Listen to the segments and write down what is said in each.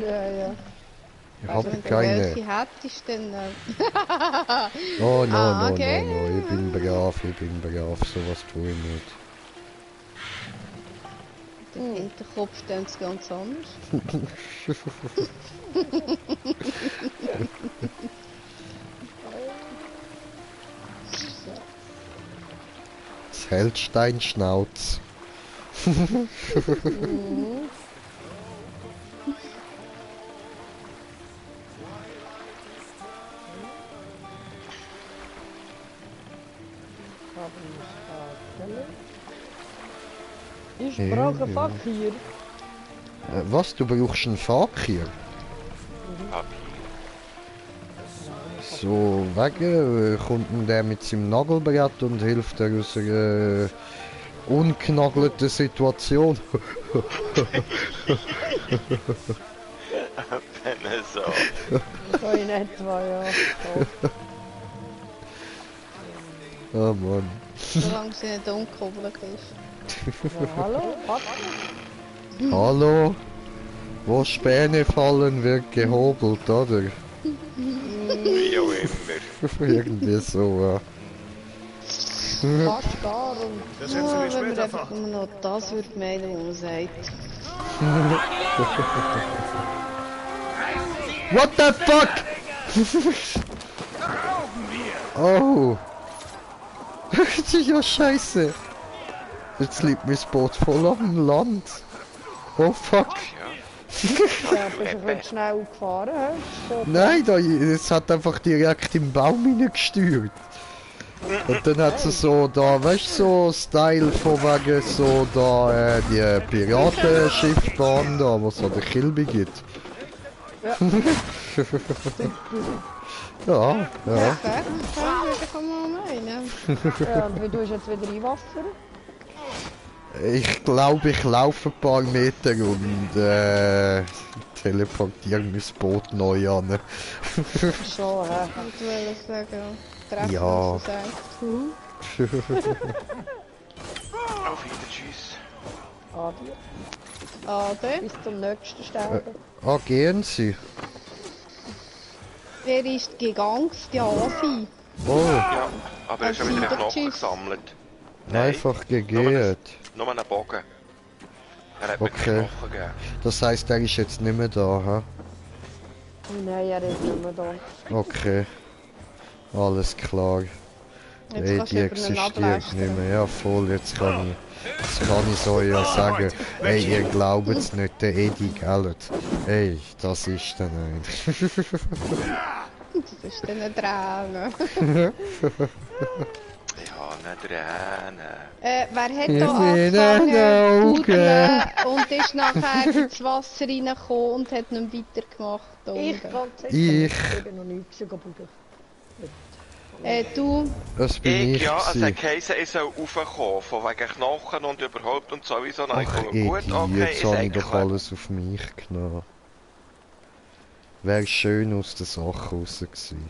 Ja, ja. Ich Also habe wenn du keine. welche hättest, dann... Oh no, Ah, no, okay. no, no, ich bin brav, sowas tue ich nicht. Der Hinterkopf klingt ganz anders. Das Heldsteinschnauz. Ich brauche Fakir. Was, du brauchst einen Fakir? Papier. So, wegen, kommt denn der mit seinem Nagelbrett und hilft er aus einer unknagelten Situation? Wenn so. So in etwa, ja. So. Oh Mann. Solange sie nicht umgekuppelt ist. Ja, hallo? Was? Hallo? Wo Späne fallen, wird gehobelt, oder? Wie auch immer. Irgendwie so, Fast da und... Das setzen Oh, wir wenn man später einfach fort. nur noch das würde meinen, was man sagt. What the fuck? Oh. Das ist ja scheiße. Jetzt liegt mein Boot voll auf dem Land. Oh fuck. Ja. Ja, bist du ein bisschen schnell gefahren, hä? Nein, es hat einfach direkt im Baum hineingesteuert. Und dann hat sie so da, weißt du, so Style von wegen so da die Piratenschiffbahn da, wo es an der Kilby gibt. Ja. Ja, ja. Perfekt, das kann man meinen. Ja, und wie tust du jetzt wieder einwassern? Ich glaube, ich laufe ein paar Meter und teleportiere mein Boot neu an. Schon, hä? Ich wollte sagen, treffen Ja. uns so sagt. Auf jeden Tschüss. Adi. Ade, Bis zum nächsten Sterben. Ah, gehen Sie. wer ist gegangste Asi? Oh, Ja, aber er ist schon wieder einen Knochen Tschüss. gesammelt. einfach gegeben. Nur einen Bogen. Er hat mir Okay. den Knochen gegeben. Das heisst, er ist jetzt nicht mehr da, hä? Nein, er ist nicht mehr da. Okay. Alles klar. Jetzt Ey, kannst die du über ihn existiert ablästern. nicht mehr. Ja, voll, jetzt kann ich euch ja sagen. Ey, ihr glaubt es nicht, der Eddie Gellert. Ey, das ist der nicht. Das ist dann ein Tränen. Ich habe nicht Tränen. Wer hat Ich da bin angefangen ein zu Auge. buddeln und ist nachher ins Wasser reingekommen und hat nicht mehr weitergemacht? da Ich unten? ganz sicher Ich. nicht. Ich bin noch nie gebuddelt. Du, Das bin ich. Ja, es gewesen. hat geheißen, ich soll raufkommen, von wegen Knochen und überhaupt und sowieso. Dann Ach, ich Eddie, gut, okay, jetzt habe ich doch säckle. alles auf mich genommen. Wäre schön aus der Sache raus gewesen.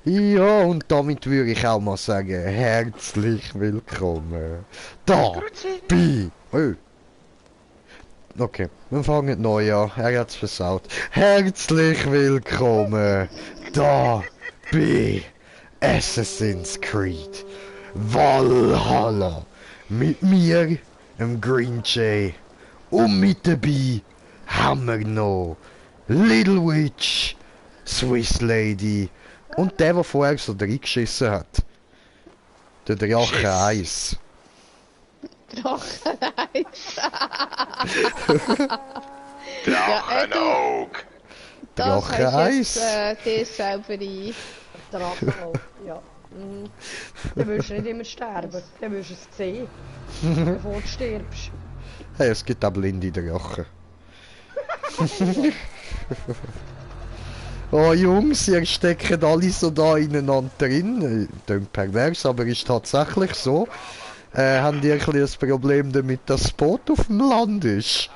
Ja, und damit würde ich auch mal sagen, herzlich willkommen. Da bei... Oh. Okay, wir fangen neu an. Er hat's versaut. Herzlich willkommen. Da bei Assassin's Creed Valhalla. Mit mir, dem Green Jay. Und mit dabei haben wir noch Little Witch, Swiss Lady und der vorher so reingeschissen hat. Der Drache Schiss. 1. Dracheneis. Drachenaug. Das Drache hast du 1. jetzt dir selber ein. Drache, ja. Mhm. Dann willst du nicht immer sterben. Dann willst du es sehen, bevor du stirbst. Hey, es gibt auch blinde Drachen. Oh Jungs, ihr steckt alle so da ineinander drin. Klingt pervers, aber ist tatsächlich so. Haben die ein bisschen das Problem damit, dass das Boot auf dem Land ist?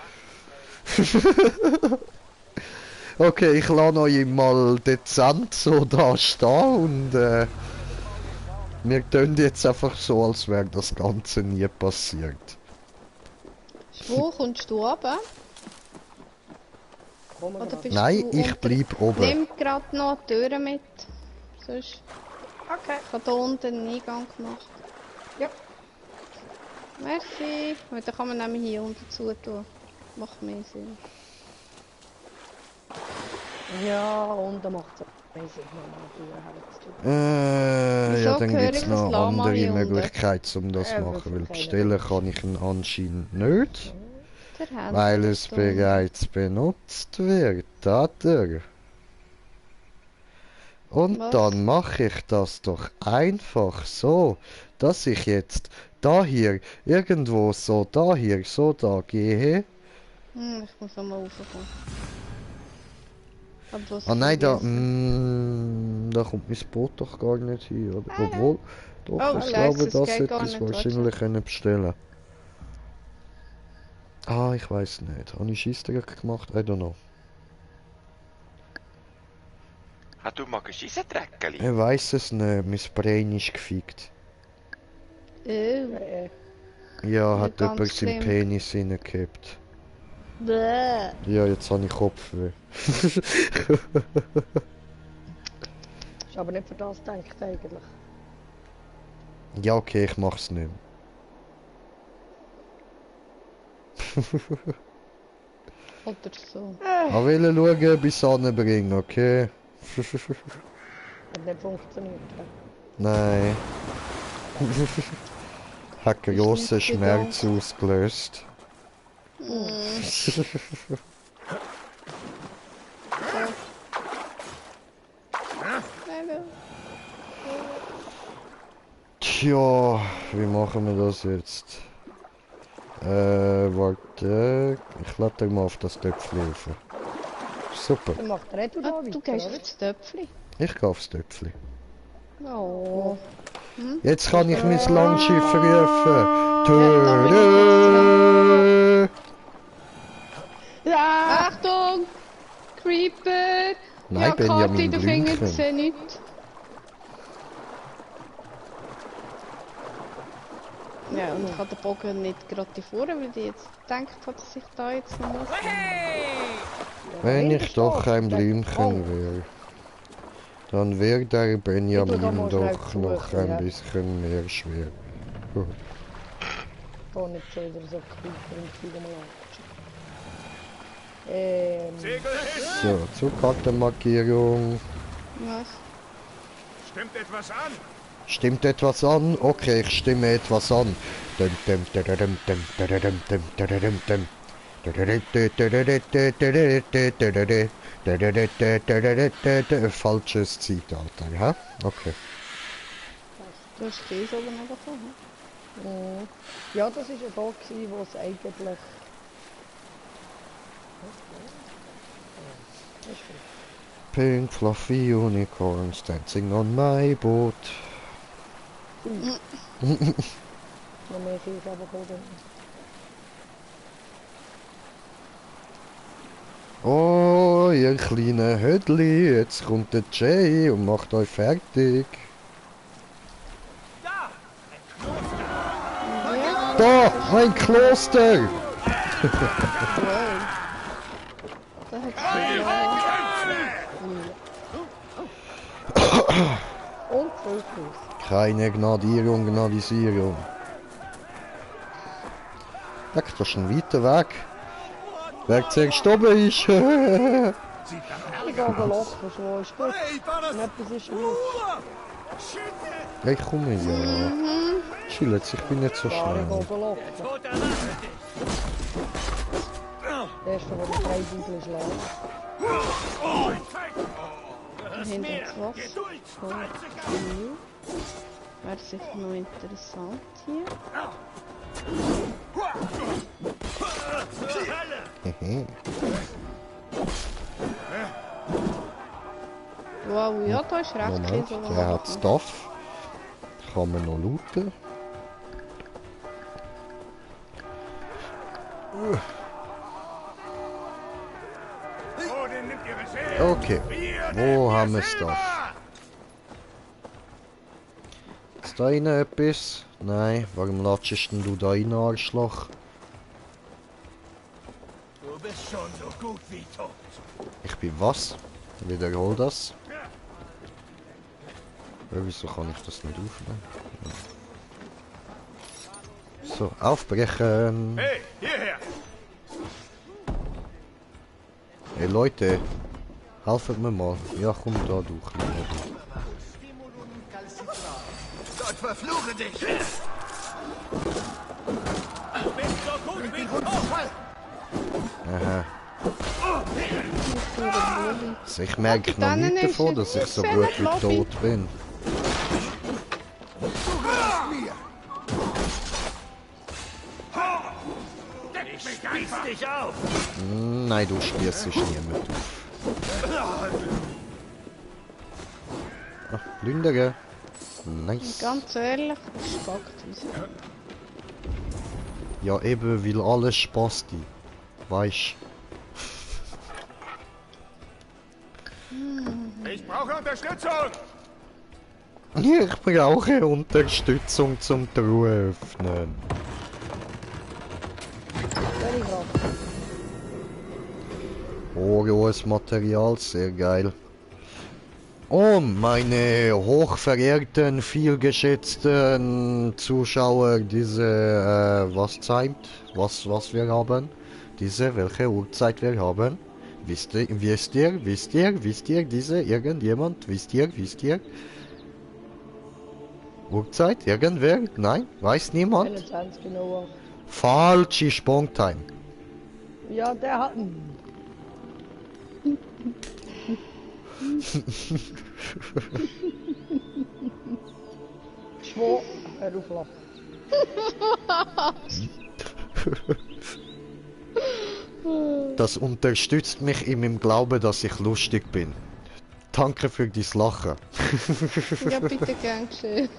Okay, ich lasse euch mal dezent so da stehen und Wir tun jetzt einfach so, als wäre das Ganze nie passiert. Wo kommst du runter? Komm Oder grad. bist Nein, du ich unter... bleib oben. Nimm gerade noch die Türen mit. Sonst... Okay. Ich habe hier unten einen Eingang gemacht. Ja. Merci. Weil dann kann man nämlich hier unten zu tun. Macht mehr Sinn. Ja, und dann macht es mehr Sinn, nochmal die Tür herzutun. Ja, Wieso dann höre gibt es ich noch ein Lama andere hier unten? Möglichkeiten, um das zu machen, wirklich weil keine bestellen kann ich ihn anscheinend nicht, Der Händler weil es ist da. bereits benutzt wird, oder? Und Was? dann mache ich das doch einfach so, dass ich jetzt da hier irgendwo so da hier so da gehe. Ich muss nochmal raufkommen. Aber was Ah nein, da, vergessen? da kommt mein Boot doch gar nicht hin, oder? Obwohl, doch, Oh, ich scheiße, glaube, es das geht hätte gar ich nicht, wahrscheinlich können bestellen. Ah, ich weiß nicht. Habe ich Scheissdreck gemacht? I don't know. Hast du mal Scheissendreckeli? Ich weiß es nicht, mein Brain ist gefickt. Äh, Ja, Ja, hat ganz jemand seinen schlimm. Penis reingekippt. Bäh. Ja, jetzt habe ich Kopfweh. ist aber nicht für das gedacht eigentlich. Ja, okay, ich mach's nicht mehr. Oder so. Ich will schauen, bis anbringen, okay? Hat nicht funktioniert. Nein. Hat grossen nicht Schmerz ausgelöst. Tja, wie machen wir das jetzt? Warte. Ich lade dir mal auf das Töpfchen rauf. Super. Dann macht er du da Ah, weiter, du gehst oder? aufs Töpfchen. Ich gehe aufs Töpfchen. Oh. Jetzt kann ich mein Langschiff rufen. Ja, Tödö! Ja! Achtung! Creeper! Nein, ja, Benjamin Karte in den Finger Blümchen. sehe nichts. Ja, und ich habe den Bogen nicht gerade vorne, weil ich jetzt gedacht habe, dass ich da jetzt noch muss. Wenn ich doch ein Blümchen Blümchen wäre, dann wäre der Ich tu da Benjamin mal doch schnell noch suchen, ein ja. bisschen mehr schwer. Gut. Da nicht schon wieder so Creeper und viele mal Segel ist. So, Zugkartenmarkierung. Was? Stimmt etwas an? Stimmt etwas an? Okay, ich stimme etwas an. Falsches Zeitalter, hä? Okay. Du hast die oben bekommen. Ja, das war ja da, wo es eigentlich... Pink fluffy unicorns dancing on my boat. Noch mehr Fisch aber kommen. Oh, ihr kleinen Hödli, jetzt kommt der Jay und macht euch fertig. Da, ein Kloster! Wow. Da hat Und Fokus. Keine Gnadierung, Gnadisierung. Weg, das ist ein weiter Weg. Wer zuerst oben ist. Ich gehe locker, so ist gut. Und etwas ist gut. Ich komme ja. Chill jetzt, ich bin nicht so Ja, ich schnell. gehe locker. Der erste, der die drei Bibel schlägt. hinter das Wasser. Wäre sicher noch interessant hier. Hehe. Wow, ja, da ist recht Moment, viel so. der hat Stuff. Kann man noch looten. Odin nimmt ihre Seele. Okay, wo haben wir Stuff? Ist da innen etwas? Nein, warum latschst denn du da rein, Arschloch? Du bist schon so gut wie tot. Ich bin was? Wiederhol das. Wieso kann ich das nicht aufnehmen? So, aufbrechen! Hey, hierher! Hey Leute, helft mir mal. Ja, komm da durch. Gott verfluche dich! Du bist so gut wie tot! Aha. Also ich merke noch nicht davon, dass ich so gut wie tot bin. Ich spieß dich auf! Nein, du spießt niemand auf. Ach, plündern. Nice. Ganz ehrlich, spackt uns. Ja, eben, weil alles Spaß die. Weisst. Ich brauche Unterstützung! Ich brauche Unterstützung zum Truhe öffnen. Very grad. Oh, rohes Material, sehr geil. Oh, meine hochverehrten, vielgeschätzten Zuschauer, diese, was zeigt, was wir haben, welche Uhrzeit wir haben. Wisst ihr, diese, irgendjemand, wisst ihr? Uhrzeit, irgendwer? Nein, weiß niemand? 21 genau. Falsche Sprungtime. Ja, der hat einen. Schwor, hör auf lachen. Das unterstützt mich in meinem Glauben, dass ich lustig bin. Danke für dein Lachen. Ja, bitte gern geschehen.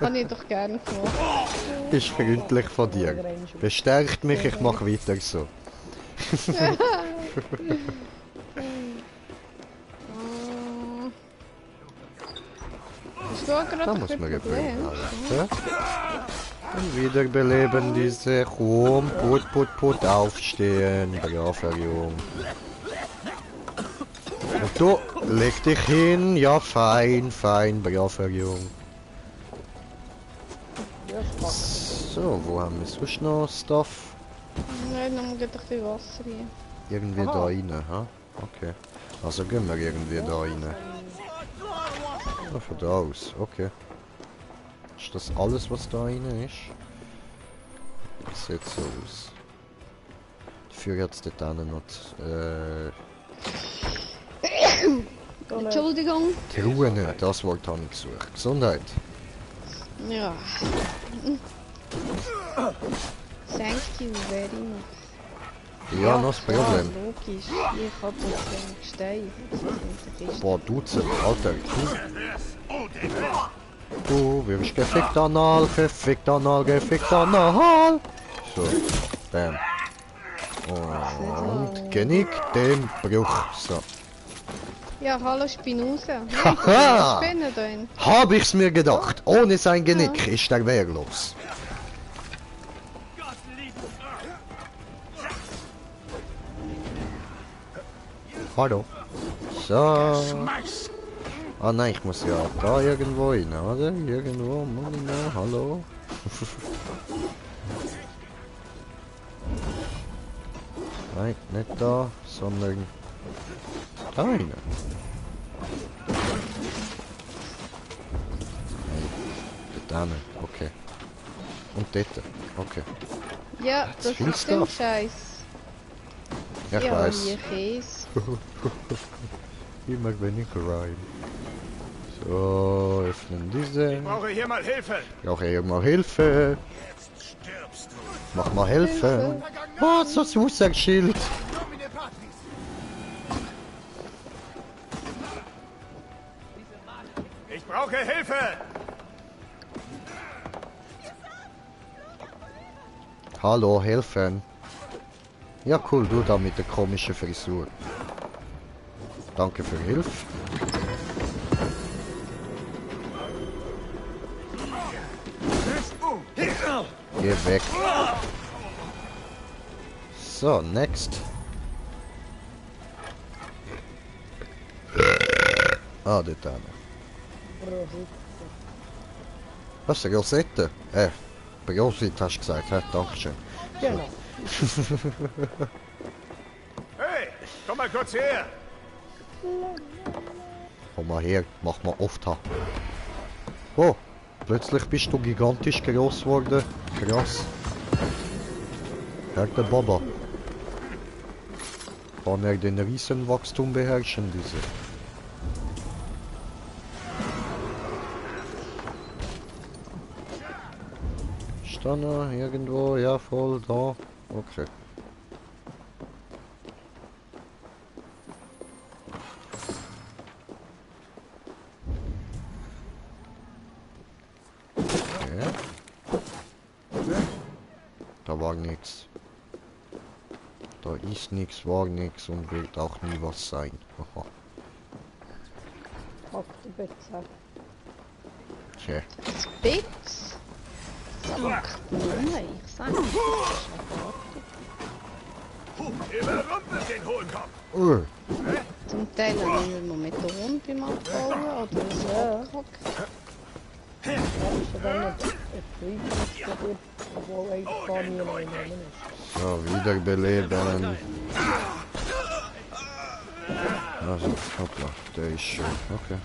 Habe ich doch gerne gemacht. Ist freundlich von dir. Bestärkt mich, ich mache weiter so. Ist da gerade Da ein muss man bisschen jemand Problem? helfen. Und wiederbeleben diese. Komm, put, aufstehen. Braver Jung. Und du, leg dich hin. Ja, fein, braver Jung. So, wo haben wir sonst noch Stuff? Nein, dann geht doch die Wasser hier. Irgendwie da rein, ha? Okay. Also gehen wir irgendwie da rein. Von da aus, okay. Ist das alles, was da rein ist? Das sieht so aus. Dafür hat es dort hinten noch Entschuldigung. Truhen, das Wort habe ich gesucht. Gesundheit. Ja. Thank you very much. Ja, noch das Problem. Ja, logisch. Ich hab das Gestein. Boah, Dutzend, Alter. Du wirst gefickt anal. So, bam. Und Genick den Bruch. So. Ja, hallo Spinoza. Haha! Spinnen drin. Hab ich's mir gedacht. Ohne sein Genick ist er wehrlos. Hallo. So. Ah nein, ich muss ja da irgendwo hin, oder? Irgendwo, Mann, hallo. Nein, nicht da, sondern da rein. Nein, dort hin, okay. Und dort, okay. Ja, das viel ist der Stuff. Scheiß. Ja, ich Ja, weiß. hier Käse. Immer wenn ich rein. So, öffnen diese. Ich brauche hier mal Hilfe! Brauche hier mal Hilfe. Stirbst du! Mach mal Hilfe. Was, das muss ein Schild. Domine Patris! Ich brauche Hilfe! Hallo, helfen. Ja, cool, du da mit der komischen Frisur. Danke für Hilfe. Geh weg. So, next. Ah, dort hinten. Was ist eine Rosette? Rosette hast du gesagt, ja, dankeschön. Genau. Hey, komm mal kurz her. Komm mal her, mach mal oft ha. Oh, plötzlich bist du gigantisch groß geworden. Krass. Herr der Baba. Kann er den Riesenwachstum beherrschen, diese? Ist da noch irgendwo? Ja, voll da. Okay. Okay. Da war nichts. Da ist nichts, war nichts und wird auch nie was sein. Haha. Pack die Betze. Okay. Das Bett. Das macht Nummer, ich sag nicht. Überrumpelt den hohen Kopf. Oh, Zum Teil nehmen wir mit der Hund beim Abbauen oder so abgehackt. Ja, ist ja dann nicht Friedensgebiet, obwohl eigentlich gar nie mehr ist. so, wiederbeleben. Also, hoppla, der ist schön. Okay.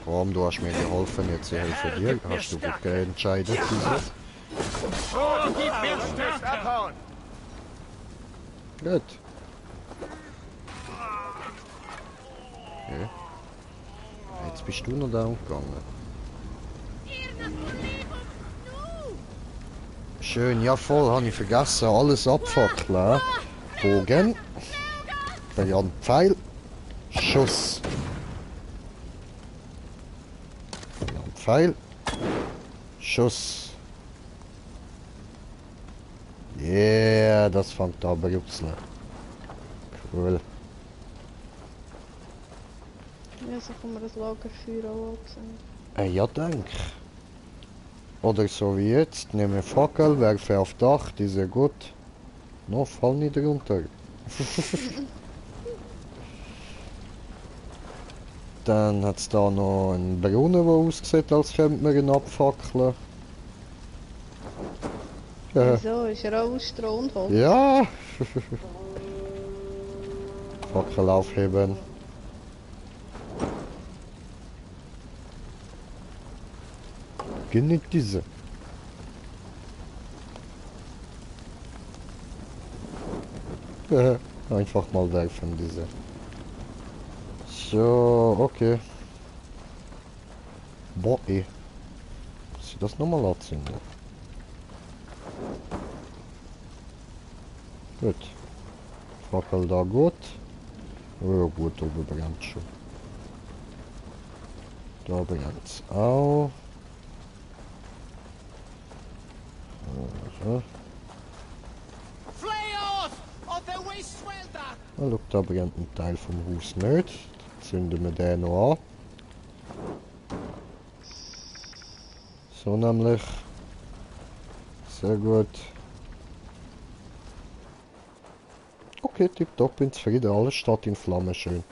Warum, du hast mir geholfen, jetzt ich helfe dir. Hast du gut entscheidet, dieses? Oh, gib mir Stift abhauen. Gut. Okay. Jetzt bist du noch da umgegangen. Schön, ja voll, habe ich vergessen. Alles abfackeln. Bogen. Dann Pfeil. Schuss. Dann Pfeil. Schuss. Yeah, das fängt an zu rupseln. Cool. Ja, so kann man das Lagerfeuer auch sehen. Ja, denk. Oder so wie jetzt, nehme Fackel, werfe auf Dach, die ist ja gut. No, fall nicht runter. Dann hat es da noch einen Brunnen, der aussieht, als könnte man ihn abfackeln. Wieso? Ist er auch aus Stroh und Holz? Ja! Fackel aufheben. Genug diese. Einfach mal werfen diese. So, okay. Boah, ey. Muss ich das nochmal anzünden? Gut. Fackel da gut. Oh, gut, oben brennt schon. Da brennt's auch. So. Ah, schau, da brennt ein Teil vom Haus nicht. Zünden wir den noch an. So nämlich. Sehr gut. Okay, tipptopp, bin zufrieden. Alles steht in Flammen, schön.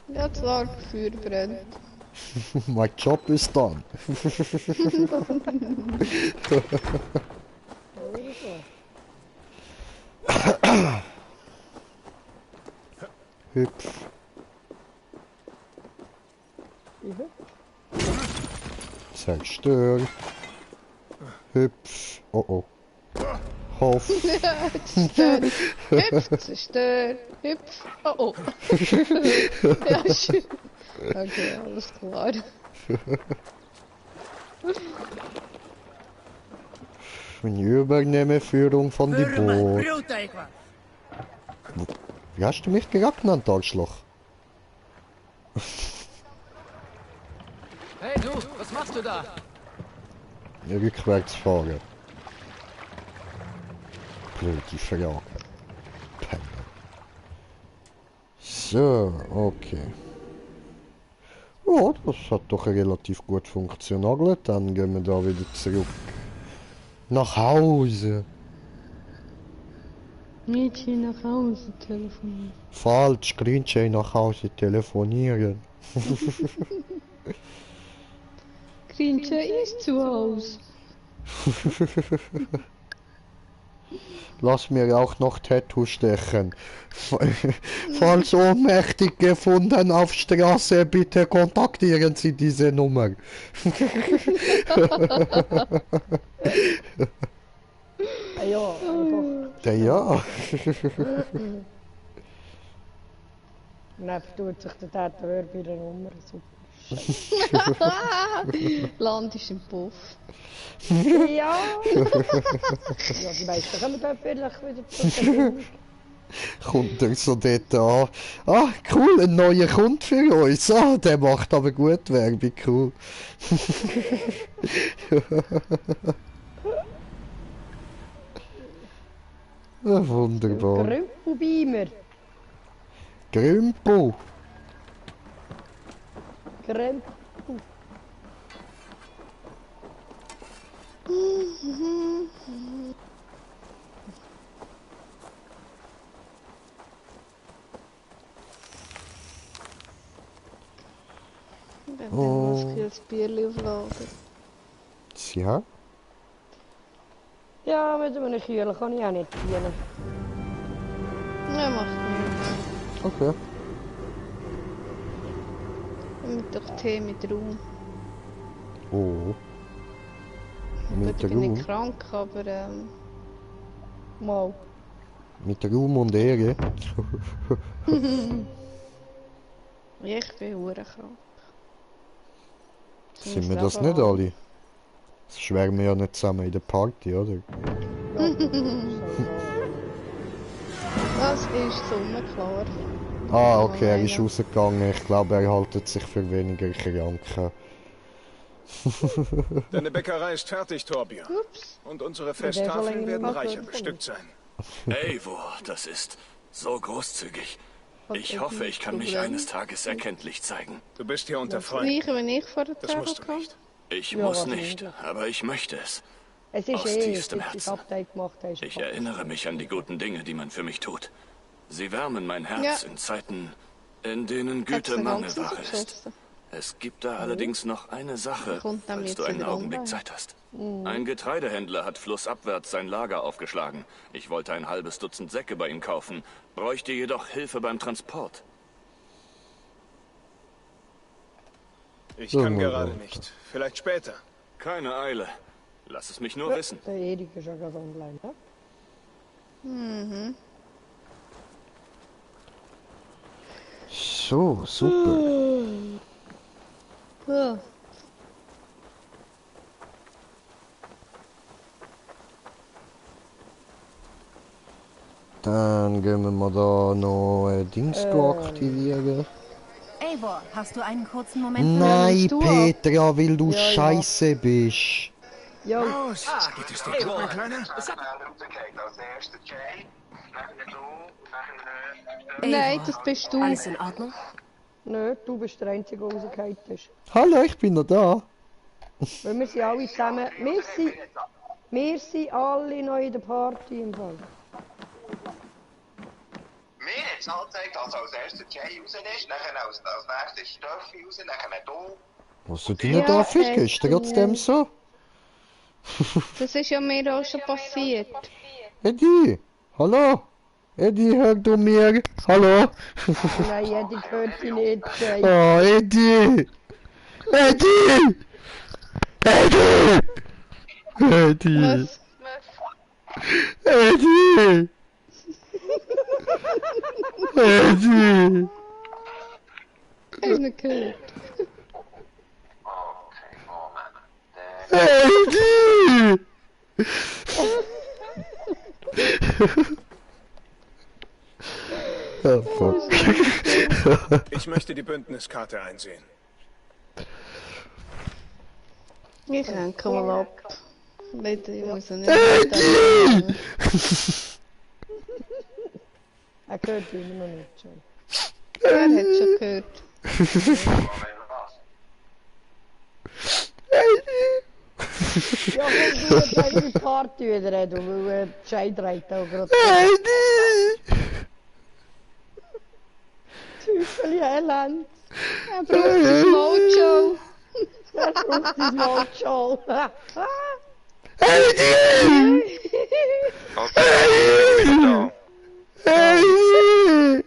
Ja, das Lagerfeuer brennt. My job is done. Hüpf. Zerstör. Hüpf. Oh oh. Hoff. Zerstört. Hüpf, zerstört. Hüpf. Oh oh. Ja, schön. Okay, alles klar. Ich übernehme Führung von die Boot. Wie hast du mich gerade genannt, Arschloch? Hey du, was machst du da? Rückwärts fahren. Blöde Frage. Penner. So, okay. Ja, das hat doch relativ gut funktioniert. Dann gehen wir da wieder zurück. Nach Hause. Mädchen nach Hause telefonieren. Falsch, Grinche nach Hause telefonieren. Grinche ist zu Hause. Lass mir auch noch Tattoo stechen. Falls ohnmächtig gefunden auf Straße, bitte kontaktieren Sie diese Nummer. Ja, einfach. Ja. Dann tut sich der Tätoweur bei der Nummer. Super. Landest im Puff. Ja! Ja, die meisten kommen dann vielleicht wieder zur Verbindung. Kommt er so dort an. Ah, cool, ein neuer Kunde für uns. Ah, der macht aber gut Werbung, cool. Ja, wunderbar. Grümpelbeimer. Grümpo. Grümpel. Wenn wir das Bierli aufladen. Ja. Ja, mit einem Kühler kann ich auch nicht dienen. Ja, macht nichts. Okay. Mit doch Tee mit Raum. Oh. Mit Ich bin Ruhm. nicht krank, aber Mal. Mit Ruhm und Ehre. ich bin hure krank. Sind wir das nicht alle? Sonst wären wir ja nicht zusammen in der Party, oder? Das ist sonnenklar. Ah, okay, er ist rausgegangen. Ich glaube, er haltet sich für weniger krank. Deine Bäckerei ist fertig, Torbjörn. Ups. Und unsere Festtafeln werden Verlängerung reicher von- bestückt sein. Eivor, das ist so großzügig. Ich hoffe, ich kann mich eines Tages erkenntlich zeigen. Du bist hier unter Das Freunden. gleiche, wenn ich vor der Das Tür musst du kam. nicht. Ich Ja, muss wahrscheinlich. nicht, aber ich möchte es. Es ist Aus seit tiefstem du das Herzen. Update gemacht hast. Ich erinnere mich an die guten Dinge, die man für mich tut. Sie wärmen mein Herz Ja. in Zeiten, in denen Hat's Güte eine Mangel ganze war ist. geschossen. Es gibt da allerdings noch eine Sache, Kommt dann falls jetzt du einen wieder Augenblick online. Zeit hast. Ein Getreidehändler hat flussabwärts sein Lager aufgeschlagen. Ich wollte ein halbes Dutzend Säcke bei ihm kaufen, bräuchte jedoch Hilfe beim Transport. Ich kann gerade nicht. Vielleicht später. Keine Eile. Lass es mich nur wissen. Der Erik ist ja gerade online, ne? So, super. Ja. Dann gehen wir mal da noch Dings aktivieren. Eivor, hast du einen kurzen Moment? Nein, nimmst du ab. Petra, weil du Ja, ja. scheiße bist. Jo, Los! Geht es dir gut, mein Kleiner? Nein, das bist du. Alles in Ordnung? nö, du bist der Einzige, der rausgefallen ist. Hallo, ich bin noch da. Weil wir sind alle zusammen, wir sind alle noch in der Party im Fall. Mir hat es angezeigt, als erstes Jay raus ist, nachher als nächstes Steffi raus, nachher du. Was du denn Ja, da fick? Ist du. trotzdem so? Das ist ja mir auch schon passiert. Eddie, hallo? Eddie, hör du mir? Hallo? Nein, Eddie gehört sie nicht. Oh, Eddie! Eddie! Eddie! Eddie! Was? Eddie! Eddie! Hast du nicht gehört? Eddie! Oh, fuck. Ich möchte die Bündniskarte einsehen. Ich hänge mal ab. Bitte, ich muss ja nicht. Er gehört immer noch nicht. Jay. gehört. Ja, komm, du jetzt wegen der Party wieder reden, weil Jade redet auch gerade. Teufel, Elend. Er braucht das Mojo. Er braucht dein Mojo. Okay,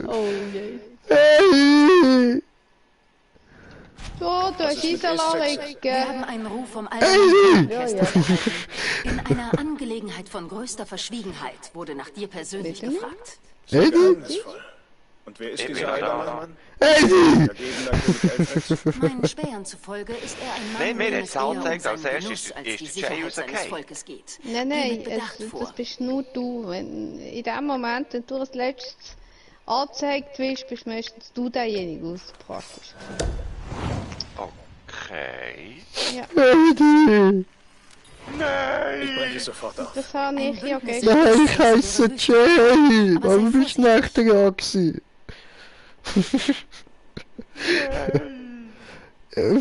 Oh je. So, du hast Isola Wir liegen. haben einen Ruf vom Alten-Orchester Ja, ja. erhalten. In einer Angelegenheit von größter Verschwiegenheit wurde nach dir persönlich Bitte? gefragt. Geheimnisvoll. Und wer ist Ich bin dieser da. Eidermann? Dagegen natürlich Alfred. Meinen Spähern zufolge ist er ein Mann, Nein, mir dem hat's es eher um angezeigt, als seinen erstes Genuss als ist die Jay Sicherheit seines rausgefallen. Volkes geht. Nein, Geh mit nein, Bedacht vor. das bist nur du. Wenn in dem Moment, wenn du als letztes angezeigt wirst, bist meistens du derjenige, der es praktisch. Okay. Ja, Ich breche sofort auf. das habe ich ja Bündnis gestern. Nein, ich heiße Jay! Aber Warum sei bist du nicht dran gewesen?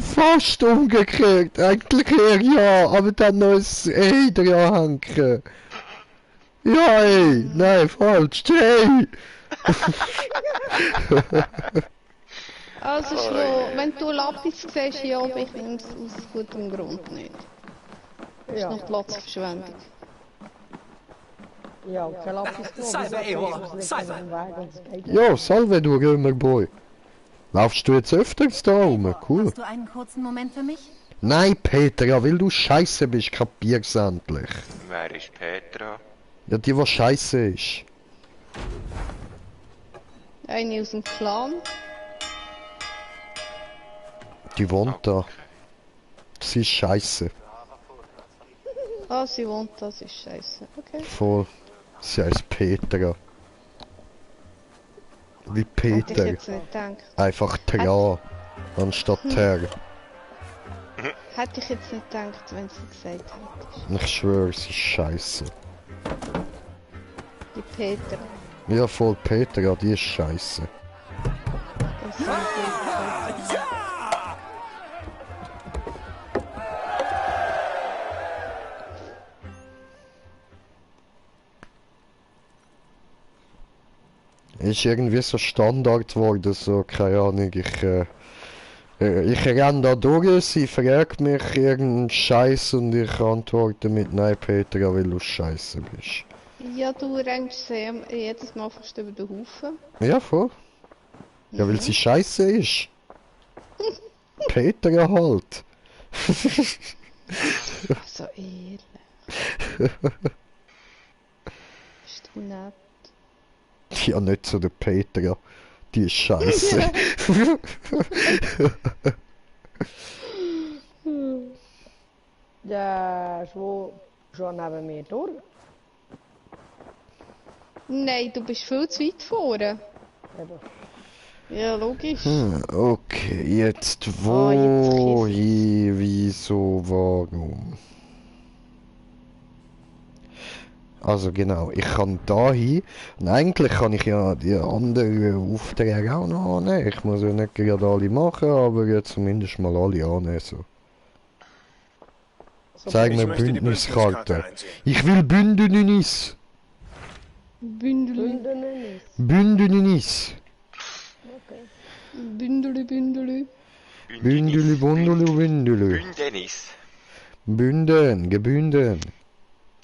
Fast umgekehrt. Eigentlich eher ja, aber dann noch ein Ey dranhängen. Ja, ey. Nein, falsch. Jay! Also, Schlo, wenn du Lapis siehst, ja, aber ich nehme es aus gutem Grund nicht. Das ist Ja, noch Platzverschwendung. ja, kein Lapis genommen. Ja, salve du Römerboy. Laufst du jetzt öfters da rum? Cool. Hast du einen kurzen Moment für mich? Nein, Petra, weil du scheiße bist, kapier's endlich. Wer ist Petra? Ja, die, was scheiße ist. Eine aus dem Clan. Die wohnt da. Sie ist scheiße. Ah, sie wohnt, das ist scheiße. Okay. Voll. Sie heißt Petra. Wie Hätte ich Peter. jetzt nicht gedacht. Einfach Tra. Anstatt Ter. Hätte ich jetzt nicht gedacht, wenn sie gesagt hätte. Ich schwöre, sie ist scheiße. Die Peter. Ja, voll Petra, die ist scheiße. Das sind die Peter. Ist irgendwie so Standard geworden, so, keine Ahnung, ich renne da durch, sie fragt mich irgendeinen Scheiß und ich antworte mit Nein, Petra, weil du scheiße bist. Ja, du rennst sehr jedes Mal fast über den Haufen. Ja, voll. Ja, weil sie scheiße ist. Petra halt. So ehrlich. Bist du nett? Ja, nicht so der Petra. Die ist scheiße. Ja, schon neben mir durch. Nein, du bist viel zu weit vorne. Ja, logisch. Okay, jetzt jetzt wo, kiss wieso, warum? Also genau, ich kann da hin und eigentlich kann ich ja die anderen Aufträge auch noch annehmen. Ich muss ja nicht gerade alle machen, aber jetzt zumindest mal alle annehmen. So. Zeig Ich mir möchte die Bündniskarte. Bündniskarte einsehen. Ich will Bündnis. Bündeli, Bündnis. Bündeli, Bündeli. Bündeli, Bundeli, Bündeli. Bündenis. Bünden, gebünden.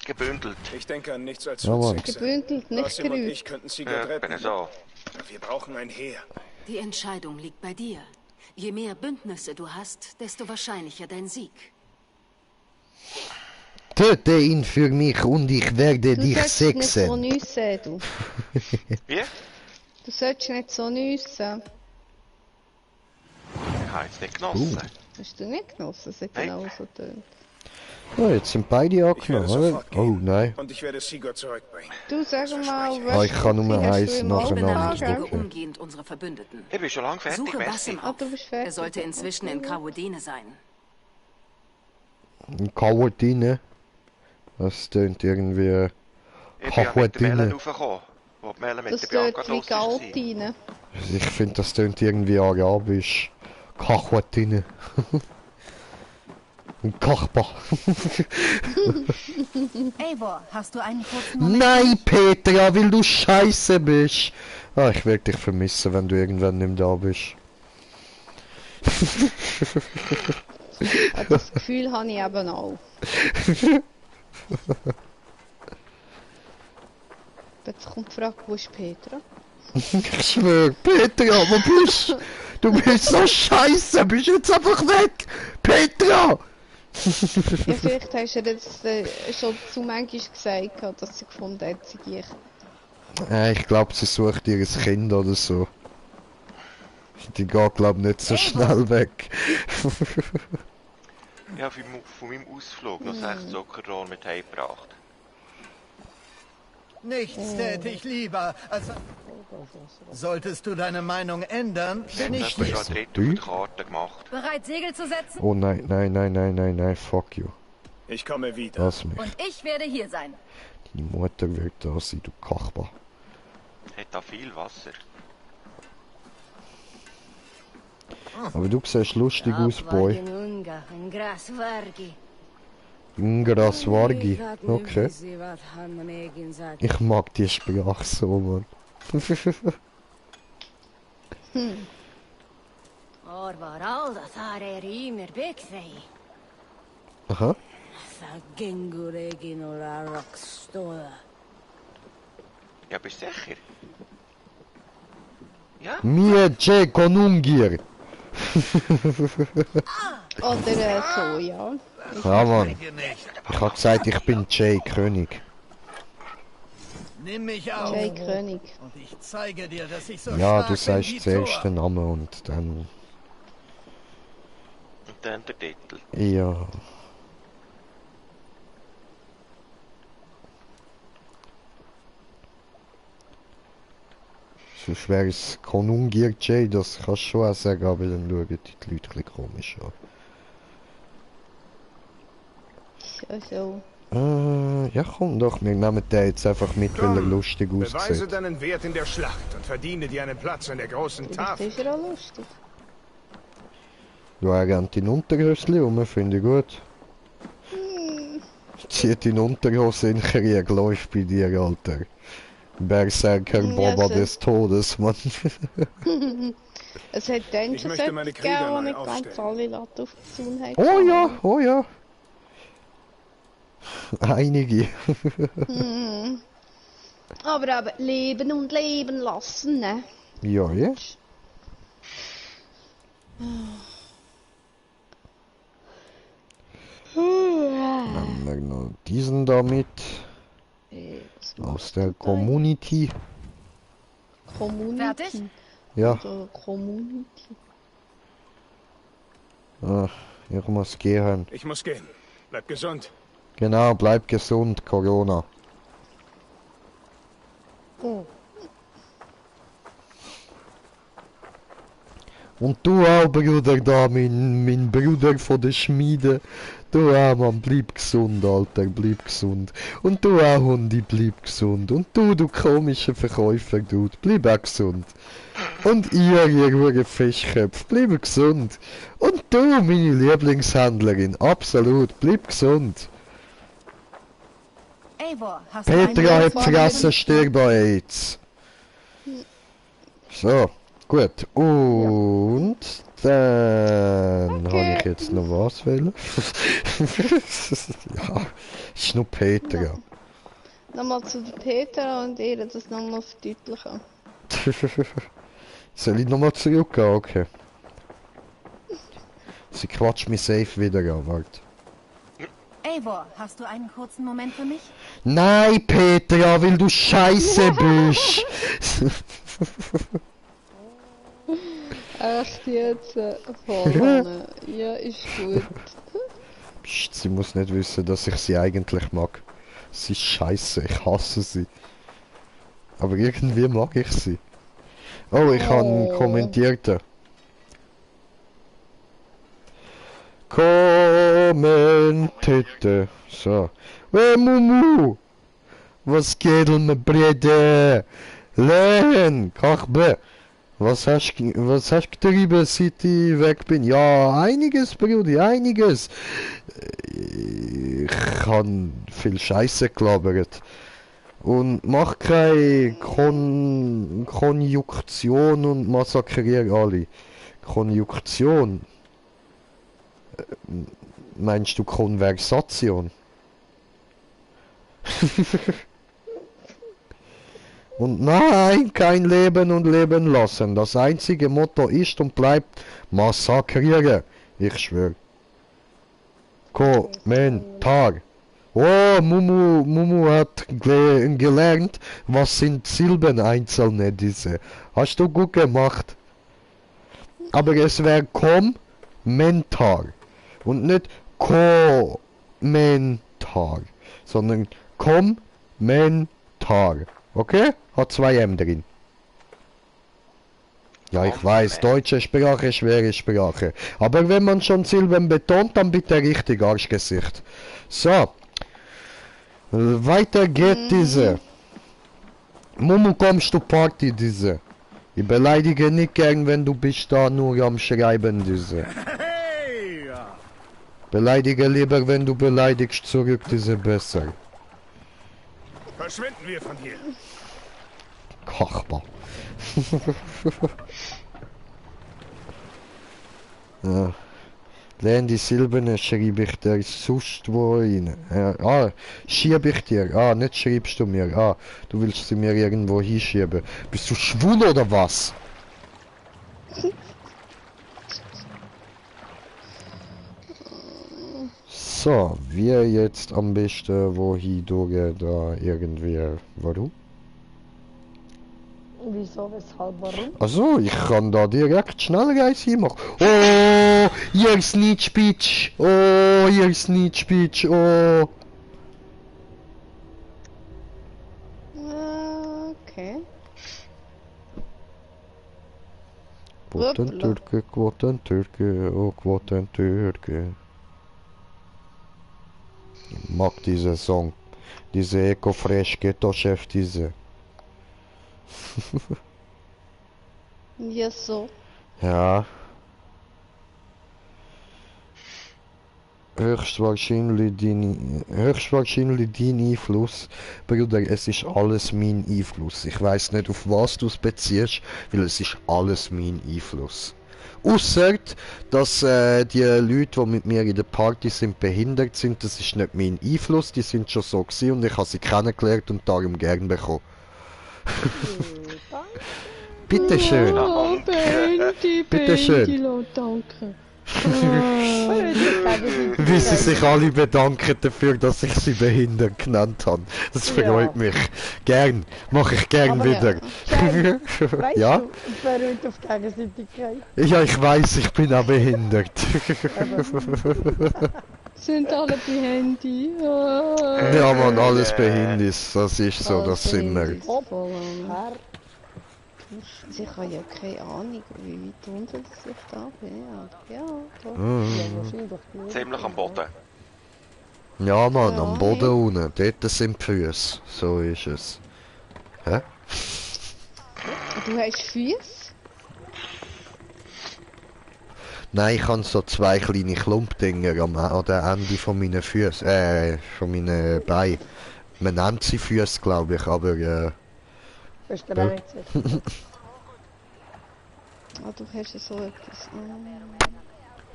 Gebündelt. Ich denke an nichts als Ja, Mann. Sechse. Gebündelt, nicht Basim und gerührt. ich könnten sie Ja, gut bin retten. so. Wir brauchen ein Heer. Die Entscheidung liegt bei dir. Je mehr Bündnisse du hast, desto wahrscheinlicher dein Sieg. Töte ihn für mich und ich werde Du dich solltest nicht so sexen. nüssen, du. Wie? Du solltest nicht so nüssen. Ich habe jetzt nicht genossen. Hast du nicht genossen? Es hat Nein. genau so tönt. Oh, jetzt sind beide Ich werde angenommen, oder? sofort Oh gehen. nein. Und ich werde Sigurd zurückbringen. Du sag mal, Ah, ich kann nur wie hast eins du im nacheinander. Alltag, Benachrichtige okay. umgehend unsere Verbündeten. Ich bin schon lange fertig, Suche merci. Basim Ah, auf. du bist fertig. Er sollte inzwischen in Krawodene sein. Ein Kawatine. Das tönt irgendwie... Ich bin ja mit der Kawatine. Mellen raufgekommen. Wo die Mellen mit Das der Bianca dort wie draussen war. Galtine. Ich finde, das tönt irgendwie arabisch. Kachwatine. Ein Kachba. Eivor, hast du einen kurzen Moment? Nein, Petra, weil du scheiße bist. Ah, ich werde dich vermissen, wenn du irgendwann nicht mehr da bist. Das Gefühl habe ich eben auch. Jetzt kommt die Frage, wo ist Petra? Ich schwör, Petra, wo bist du? Du bist so scheiße, bist jetzt einfach weg! Petra! Ja, vielleicht hast du ihr jetzt schon zu manchmal gesagt, dass sie gefunden hat, sie ich. Ich glaube, sie sucht ihr Kind oder so. Die geht, glaube ich, nicht so schnell weg. Ja, von meinem Ausflug noch 6 Zuckerrohr mit heimgebracht. Nichts täte ich lieber, als... Solltest du deine Meinung ändern, bin ich Ich habe nicht... schon einen Tritt auf die Karte gemacht. Bereit, Segel zu setzen? Oh nein, nein, nein, nein, nein, nein, fuck you. Ich komme wieder. Lass mich. Und ich werde hier sein. Die Mutter wird da sein, du Kachbar. Hat da viel Wasser. Aber du siehst lustig aus, Boy. Ngraswargi. Okay. Ich mag die Sprache so, Mann. Aha. Ja, bist du sicher? Ja? Mie ce conunghier. Oder so, ja. Ja, Mann. Ich hab gesagt, ich bin Jay König. Nimm mich auf. Jay König. Und ich zeige dir, dass ich so Ja, stark du sagst bin wie zuerst Thor. den Namen und dann... Und dann der Titel. Ja. Sonst wäre es Konungir Jay, das kannst du schon auch sagen, aber dann schauen die Leute ein bisschen komisch an. Also, Ja komm doch, wir nehmen den jetzt einfach mit, weil er lustig Beweise aussieht. deinen Wert in der Schlacht und verdiene dir einen Platz an der großen vielleicht Tafel. ist er auch lustig. Du, er rennt in Unterhösli rum, finde ich gut. Zieht in Unterhose in Krieg, läuft bei dir, Alter. Berserker Ja, Baba so. des Todes, Mann. Es hat dann Ich schon möchte meine solche Krieger gegeben, die neu nicht ganz aufstellen. alle Latten auf die Zaun haben. Oh ja, oh ja. Einige. Aber eben, leben und leben lassen, ne? Ja, ja. Nehmen wir noch diesen da mit. Was Aus der Community. Community. Fertig? Ja, Oder Community. ich muss gehen. Ich muss gehen. Bleib gesund. Genau, bleib gesund, Corona. Oh. Und du auch, Bruder, da, mein Bruder von der Schmiede. Du auch, Mann, bleib gesund, Alter, bleib gesund. Und du auch, Hundi, bleib gesund. Und du komischer Verkäufer, Dude, bleib auch gesund. Und ihr Fischköpfe, bleib gesund. Und du, meine Lieblingshändlerin, absolut, bleib gesund. Eivor, hast du Petra einen hat vergessen, stirb an AIDS. So, gut. Und dann habe ich jetzt noch was wollen. Ja, ist nur Petra. Nochmal zu der Peter und ihr das nochmal verdeutlichen. Soll ich nochmal zurückgehen? Okay. Sie quatscht mich safe wieder an, warte. Eivor, hast du einen kurzen Moment für mich? Nein, Petra, weil du scheiße bist. Echt jetzt? Vorne. Ja, ist gut. Psst, sie muss nicht wissen, dass ich sie eigentlich mag. Sie ist scheiße, ich hasse sie. Aber irgendwie mag ich sie. Oh, ich habe einen Kommentierten. Kommentierte. So. Hey Mumu! Was geht um Brede? Len! Kachbe! Was hast du getrieben, seit ich weg bin? Ja, einiges, Brudi, einiges. Ich habe viel Scheiße gelabert. Und mach keine Konjunktion und massakriere alle. Konjunktion? Meinst du Konversation? Und nein, kein Leben und Leben lassen. Das einzige Motto ist und bleibt massakrieren. Ich schwöre. Kommentar. Oh, Mumu hat gelernt, was sind Silben einzelne diese. Hast du gut gemacht. Aber es wäre Kommentar. Und nicht Kommentar. Sondern Kommentar. Okay? Hat 2 M drin. Ja, ich weiß, deutsche Sprache, schwere Sprache. Aber wenn man schon Silben betont, dann bitte richtig Arschgesicht. So. Weiter geht diese. Mumu, kommst du Party diese. Ich beleidige nicht gern, wenn du bist da nur am Schreiben diese. Beleidige lieber, wenn du beleidigst zurück, diese besser. Verschwinden wir von hier. Kachbar. Ja. Lern die Silben schreibe ich dir sonst wo rein. Schieb ich dir. Nicht schreibst du mir. Du willst sie mir irgendwo hinschieben. Bist du schwul oder was? So, wir jetzt am besten wohin durch da irgendwie. Warum? Wieso, weshalb, warum? Also, ich kann da direkt Schnellreise machen. Oh, ihr Snitch Bitch. Oh, ihr Snitch Bitch. Oh. Okay. Quotentürke, Quotentürke, oh Quotentürke. Ich mag diesen Song. Diese Eco-Fresh Ghetto-Chef, diese. Ja, so. Ja. Höchstwahrscheinlich dein Einfluss. Bruder, es ist alles mein Einfluss. Ich weiß nicht, auf was du es beziehst, weil es ist alles mein Einfluss. Ausser, dass die Leute, die mit mir in der Party sind, behindert sind, das ist nicht mein Einfluss, die sind schon so gewesen und ich habe sie kennengelernt und darum gern bekommen. Bitteschön. Oh, Bitteschön. Danke. Wie sie sich alle bedanken dafür, dass ich sie behindert genannt habe. Das freut mich. Gern. Mache ich gern Aber wieder. Weißt Ja? du, beruht auf Gegenseitigkeit. Ja, ich weiß, ich bin auch behindert. Sind alle bei Handy? Ja, man, alles behindert. Das ist so, das sind wir. Ich habe ja keine Ahnung, wie weit unten ich da bin. Ja, doch. Ziemlich am Boden. Ja, Mann, Ja, am Boden unten. Dort sind die Füße. So ist es. Hä? Du hast Füße? Nein, ich habe so 2 kleine Klumpdinger an den Ende von meinen Füßen. Von meinen Beinen. Man nennt sie Füße, glaube ich, aber Bist du dir nicht sicher? Du hast ja so etwas.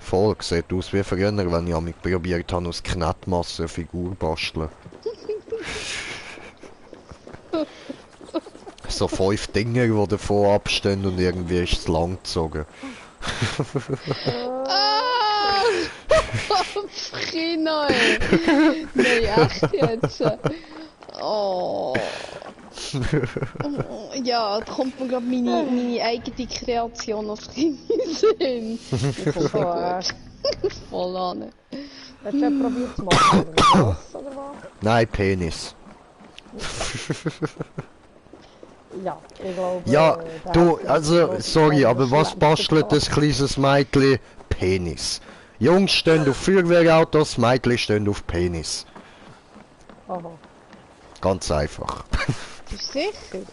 voll sieht aus wie früher, wenn ich mich probiert habe, aus Knetmasse eine Figur basteln. So 5 Dinger, die davon abstehen und irgendwie ist es lang gezogen. Frino, ey! Nee, echt jetzt? Oh. Ja, da kommt mir gerade meine eigene Kreation als Kind in den Sinn. Voll an. Hast du ja probiert zu machen, oder was? Oder was? Nein, Penis. Ja, ich glaube... Ja, der du, hat also, grosse sorry, aber was Schlämpfe bastelt gehabt. das kleines Mädchen? Penis. Jungs stehen auf Feuerwehrautos, Mädchen stehen auf Penis. Aha. Ganz einfach. Bist du sicher?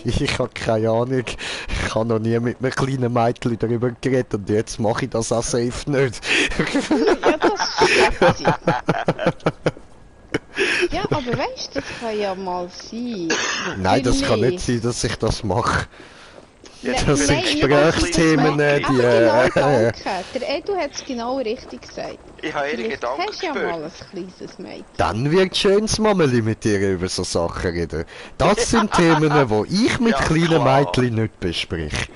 Ich habe keine Ahnung. Ich habe noch nie mit einem kleinen Mädchen darüber geredet und jetzt mache ich das auch safe nicht. Ja, das stimmt. Ja, aber weißt du, das kann ja mal sein. Nein, das kann Vielleicht. nicht sein, dass ich das mache. Nein, Das sind nein, Gesprächsthemen, aber die... genau, danke. Der Edu hat es genau richtig gesagt. Ich habe ihre Vielleicht Gedanken hast du ja gespürt. mal ein kleines Mädchen. Dann wird schönes Mameli mit dir über so Sachen reden. Das sind Themen, die ich mit Ja, kleinen klar. Mädchen nicht bespreche.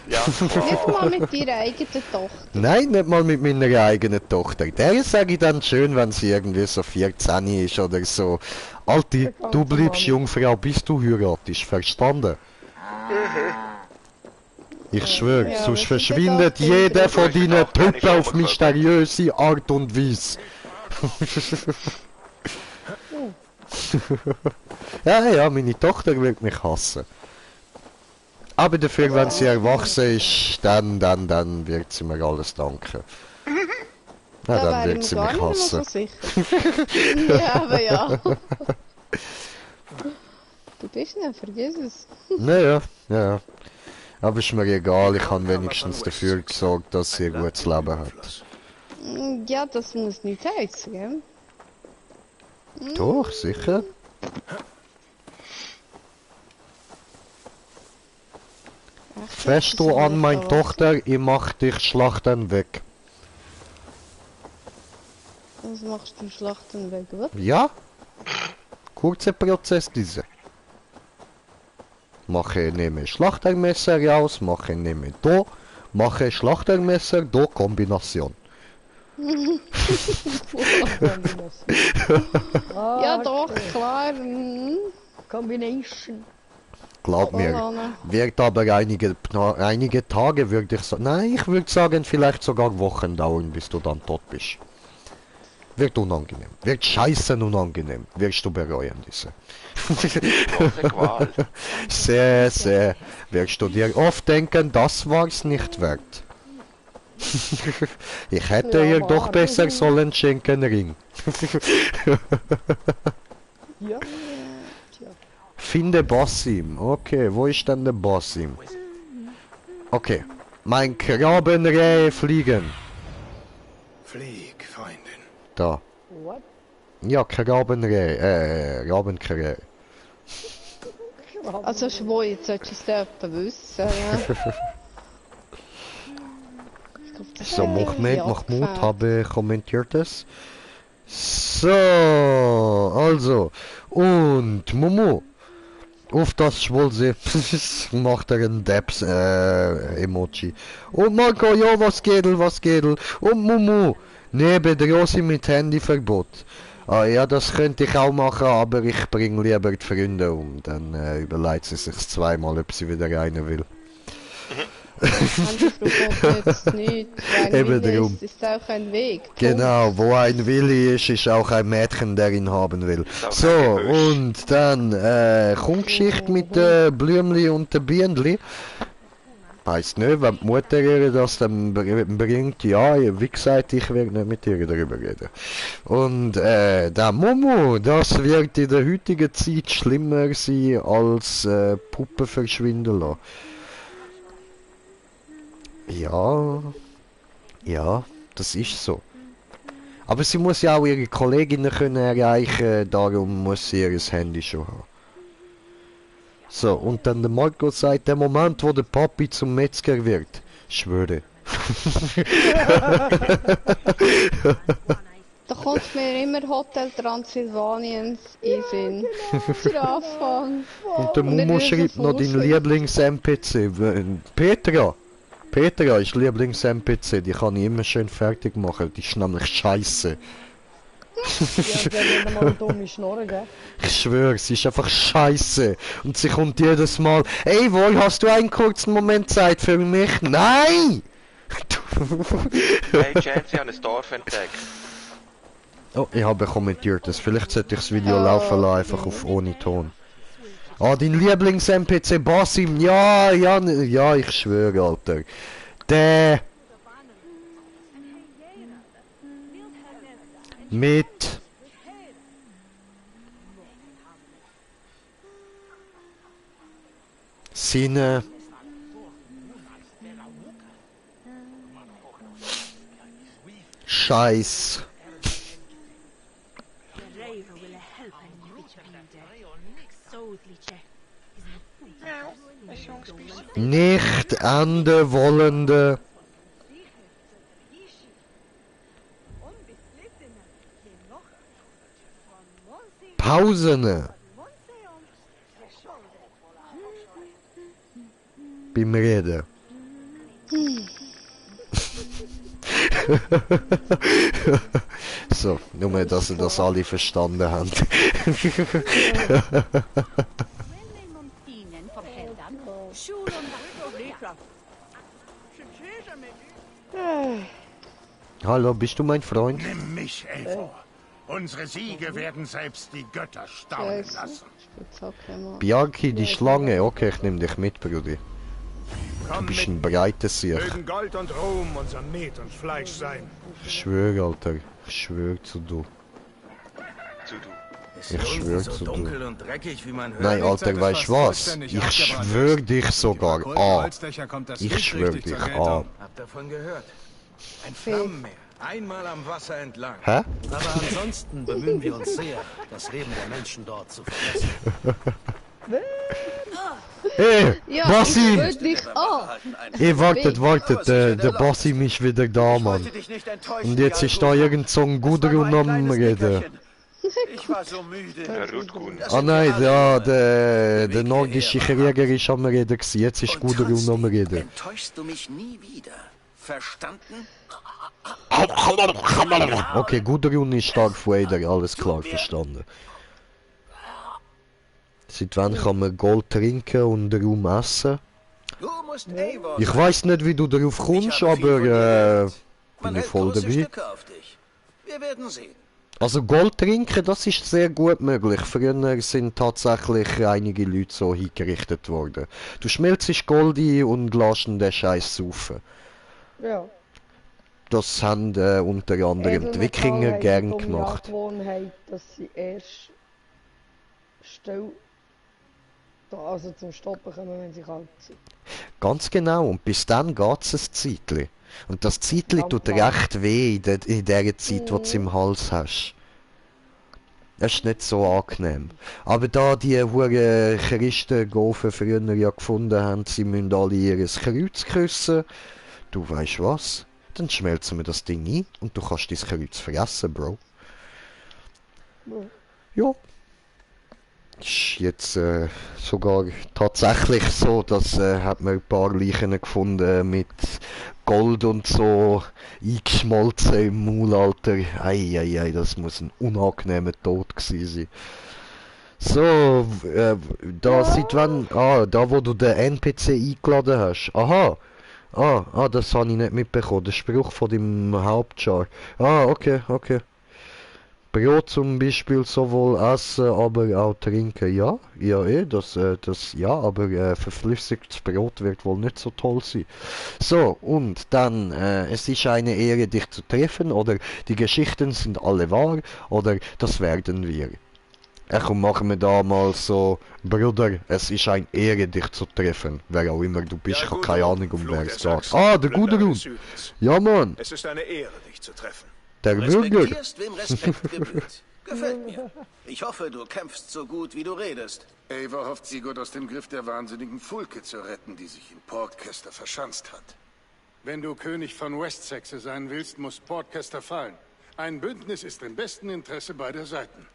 Ja, Nicht klar. mal mit deiner eigenen Tochter. Nein, nicht mal mit meiner eigenen Tochter. Der sage ich dann schön, wenn sie irgendwie so 14 ist oder so. Alte, du bleibst Jungfrau, bis du heiratest, verstanden? Ich schwöre, Ja, sonst was ist denn verschwindet das? jeder von Du hast deinen auch keine Typen auf Schaukel. mysteriöse Art und Weise. Ja, meine Tochter wird mich hassen. Aber dafür, wenn sie erwachsen ist, dann wird sie mir alles danken. Ja, Da dann wäre wird ich sie mir gar mich nicht mehr so hassen. sicher. Ja, aber ja. Du bist nicht, vergiss es. Ja. Aber ist mir egal, ich habe wenigstens dafür gesorgt, dass sie ein gutes Leben hat. Ja, das muss nicht heißen, gell? Doch, sicher. Fest du an, meine Tochter, ich mach dich schlachten weg. Was machst du Schlachten weg, was? Ja? Kurzer Prozess diese. Nehme Schlachtermesser raus, nehme do, mache Schlachtermesser, do Kombination. Ja, doch, klar. Combination. Glaub mir, Anna. wird aber einige Tage, würde ich sagen, nein, ich würde sagen, vielleicht sogar Wochen dauern, bis du dann tot bist. Wird unangenehm, wird scheißen unangenehm, wirst du bereuen diese. Große Qual. Sehr, wirst du dir oft denken, das war's nicht wert. Ich hätte Ja, ihr war. doch besser sollen schenken Ring. Ja. Finde Basim. Okay, wo ist denn der Basim? Okay, mein Krabbenreh fliegen. Flieg, Freundin. Da. What? Ja, Krabbenreh, Rabenkrähe. Also schwor, jetzt solltest du es etwa wissen, ja. Ich glaub, das So, hat dich Mahmoud abgefällt. habe kommentiert es. So, also, und Momo. Auf das Schwolse macht er einen Debs Emoji. Und Marco, ja, was geht? Und Momo, neben der Rosi mit Handyverbot. Ah ja, das könnte ich auch machen, aber ich bringe lieber die Freunde um. Dann überlegt sie sich zweimal, ob sie wieder rein will. Handyverbot nützt nichts. Ein Eben Wille drum. ist auch ein Weg. Genau, wo ein Willi ist auch ein Mädchen, der ihn haben will. auch So, ein Gebüsch. und dann Kunstgeschichte mit Blümli und den Bienenli. Heißt nicht, wenn die Mutter ihr das dann bringt, ja, wie gesagt, ich werde nicht mit ihr darüber reden. Und der Momo, das wird in der heutigen Zeit schlimmer sein als Puppen verschwinden lassen. Ja, das ist so. Aber sie muss ja auch ihre Kolleginnen können erreichen, darum muss sie ihr Handy schon haben. So, und dann der Marco sagt, der Moment, wo der Papi zum Metzger wird. Schwöre. Da kommt mir immer Hotel Transylvaniens in den Sinn. Zu Anfang. Und der Und dann Momo ist er schreibt so noch dein vorschlägt. Lieblings-MPC. Petra ist Lieblings-MPC, die kann ich immer schön fertig machen, die ist nämlich scheiße. Ja, der wird mal eine dumme Schnorre, gell? Ich schwöre, sie ist einfach scheiße. Und sie kommt jedes Mal, ey, wohl, hast du einen kurzen Moment Zeit für mich? Nein! Hey, Chance, ich habe ein Dorf entdeckt. Oh, ich habe kommentiert das. Vielleicht sollte ich das Video laufen lassen, einfach auf ohne Ton. Ah, dein Lieblings-MPC Basim, ja, ich schwöre, Alter. Der... Mit... Seine... Scheiß. Nicht ende wollende... Pausen. Beim Reden. So, nur dass ihr das alle verstanden habt. Hallo, bist du mein Freund? Nimm mich, Eivor. Unsere Siege werden selbst die Götter staunen lassen. Bianchi, die Schlange. Okay, ich nehme dich mit, Brudi. Du bist ein breites Sieg. Mögen Gold und Ruhm unser Met und Fleisch sein. Ich schwöre, Alter. Ich schwöre zu du. Ich schwöre zu du. Nein, Alter, weißt du was? Ich schwöre dich sogar an. Ich schwöre dich an. Hab davon gehört. Ein Flammenmeer. Einmal am Wasser entlang. Hä? Aber ansonsten bemühen wir uns sehr, das Leben der Menschen dort zu verbessern. Hey, Ja, Basim! ich will dich an. Hey, wartet, der Basim ist wieder da, Mann. Und jetzt ist da irgend so ein Gudrun am Reden. Ich war so müde. Ah nein, ja, der nordische Krieger ist am Reden gewesen. Jetzt ist Gudrun am Reden. Enttäuschst du mich nie wieder. Verstanden? Okay, Gudrun ist Darth Vader, alles klar, verstanden. Seit wann kann man Gold trinken und Raum essen? Du musst Eivor Ich weiß nicht, wie du darauf kommst, aber bin ich voll dabei. Wir werden sehen. Also Gold trinken, das ist sehr gut möglich. Früher sind tatsächlich einige Leute so hingerichtet worden. Du schmelzest Gold ein und lässt den Scheiß saufen. Ja. Das haben unter anderem die Wikinger gern gemacht. Angewohnheit, dass sie erst still, also zum Stoppen kommen, wenn sie kalt sind. Ganz genau, und bis dann geht es ein Zeitli. Und das Zeitli tut recht weh in der Zeit, wo du es im Hals hast. Das ist nicht so angenehm. Aber da die hure Christengofen früher ja gefunden haben, sie müssen alle ihr Kreuz küssen, du weißt was, dann schmelzen wir das Ding ein und du kannst dein Kreuz fressen, Bro. Ja. Ist jetzt sogar tatsächlich so, dass hat man ein paar Leichen gefunden mit Gold und so eingeschmolzen im Maul, Alter. Ei, das muss ein unangenehmer Tod gewesen sein. So, da seit wann? Ah, da wo du den NPC eingeladen hast. Aha. Das habe ich nicht mitbekommen. Der Spruch von dem Hauptchar. Ah, okay. Brot zum Beispiel sowohl essen, aber auch trinken. Ja, aber verflüssigtes Brot wird wohl nicht so toll sein. So, und dann, es ist eine Ehre, dich zu treffen, oder die Geschichten sind alle wahr, oder das werden wir. Komm, machen wir da mal so, Bruder, es ist eine Ehre, dich zu treffen. Wer auch immer du bist, ich habe keine Ahnung, um wer es geht. Ah, der Gudrun. Ja, Mann. Es ist eine Ehre, dich zu treffen. Der Bürger. Respektierst, wem Respekt gebührt. Gefällt mir. Ich hoffe, du kämpfst so gut, wie du redest. Eivor hofft, Sigurd aus dem Griff der wahnsinnigen Fulke zu retten, die sich in Portcaster verschanzt hat. Wenn du König von Westsaxe sein willst, muss Portcaster fallen. Ein Bündnis ist im besten Interesse beider Seiten.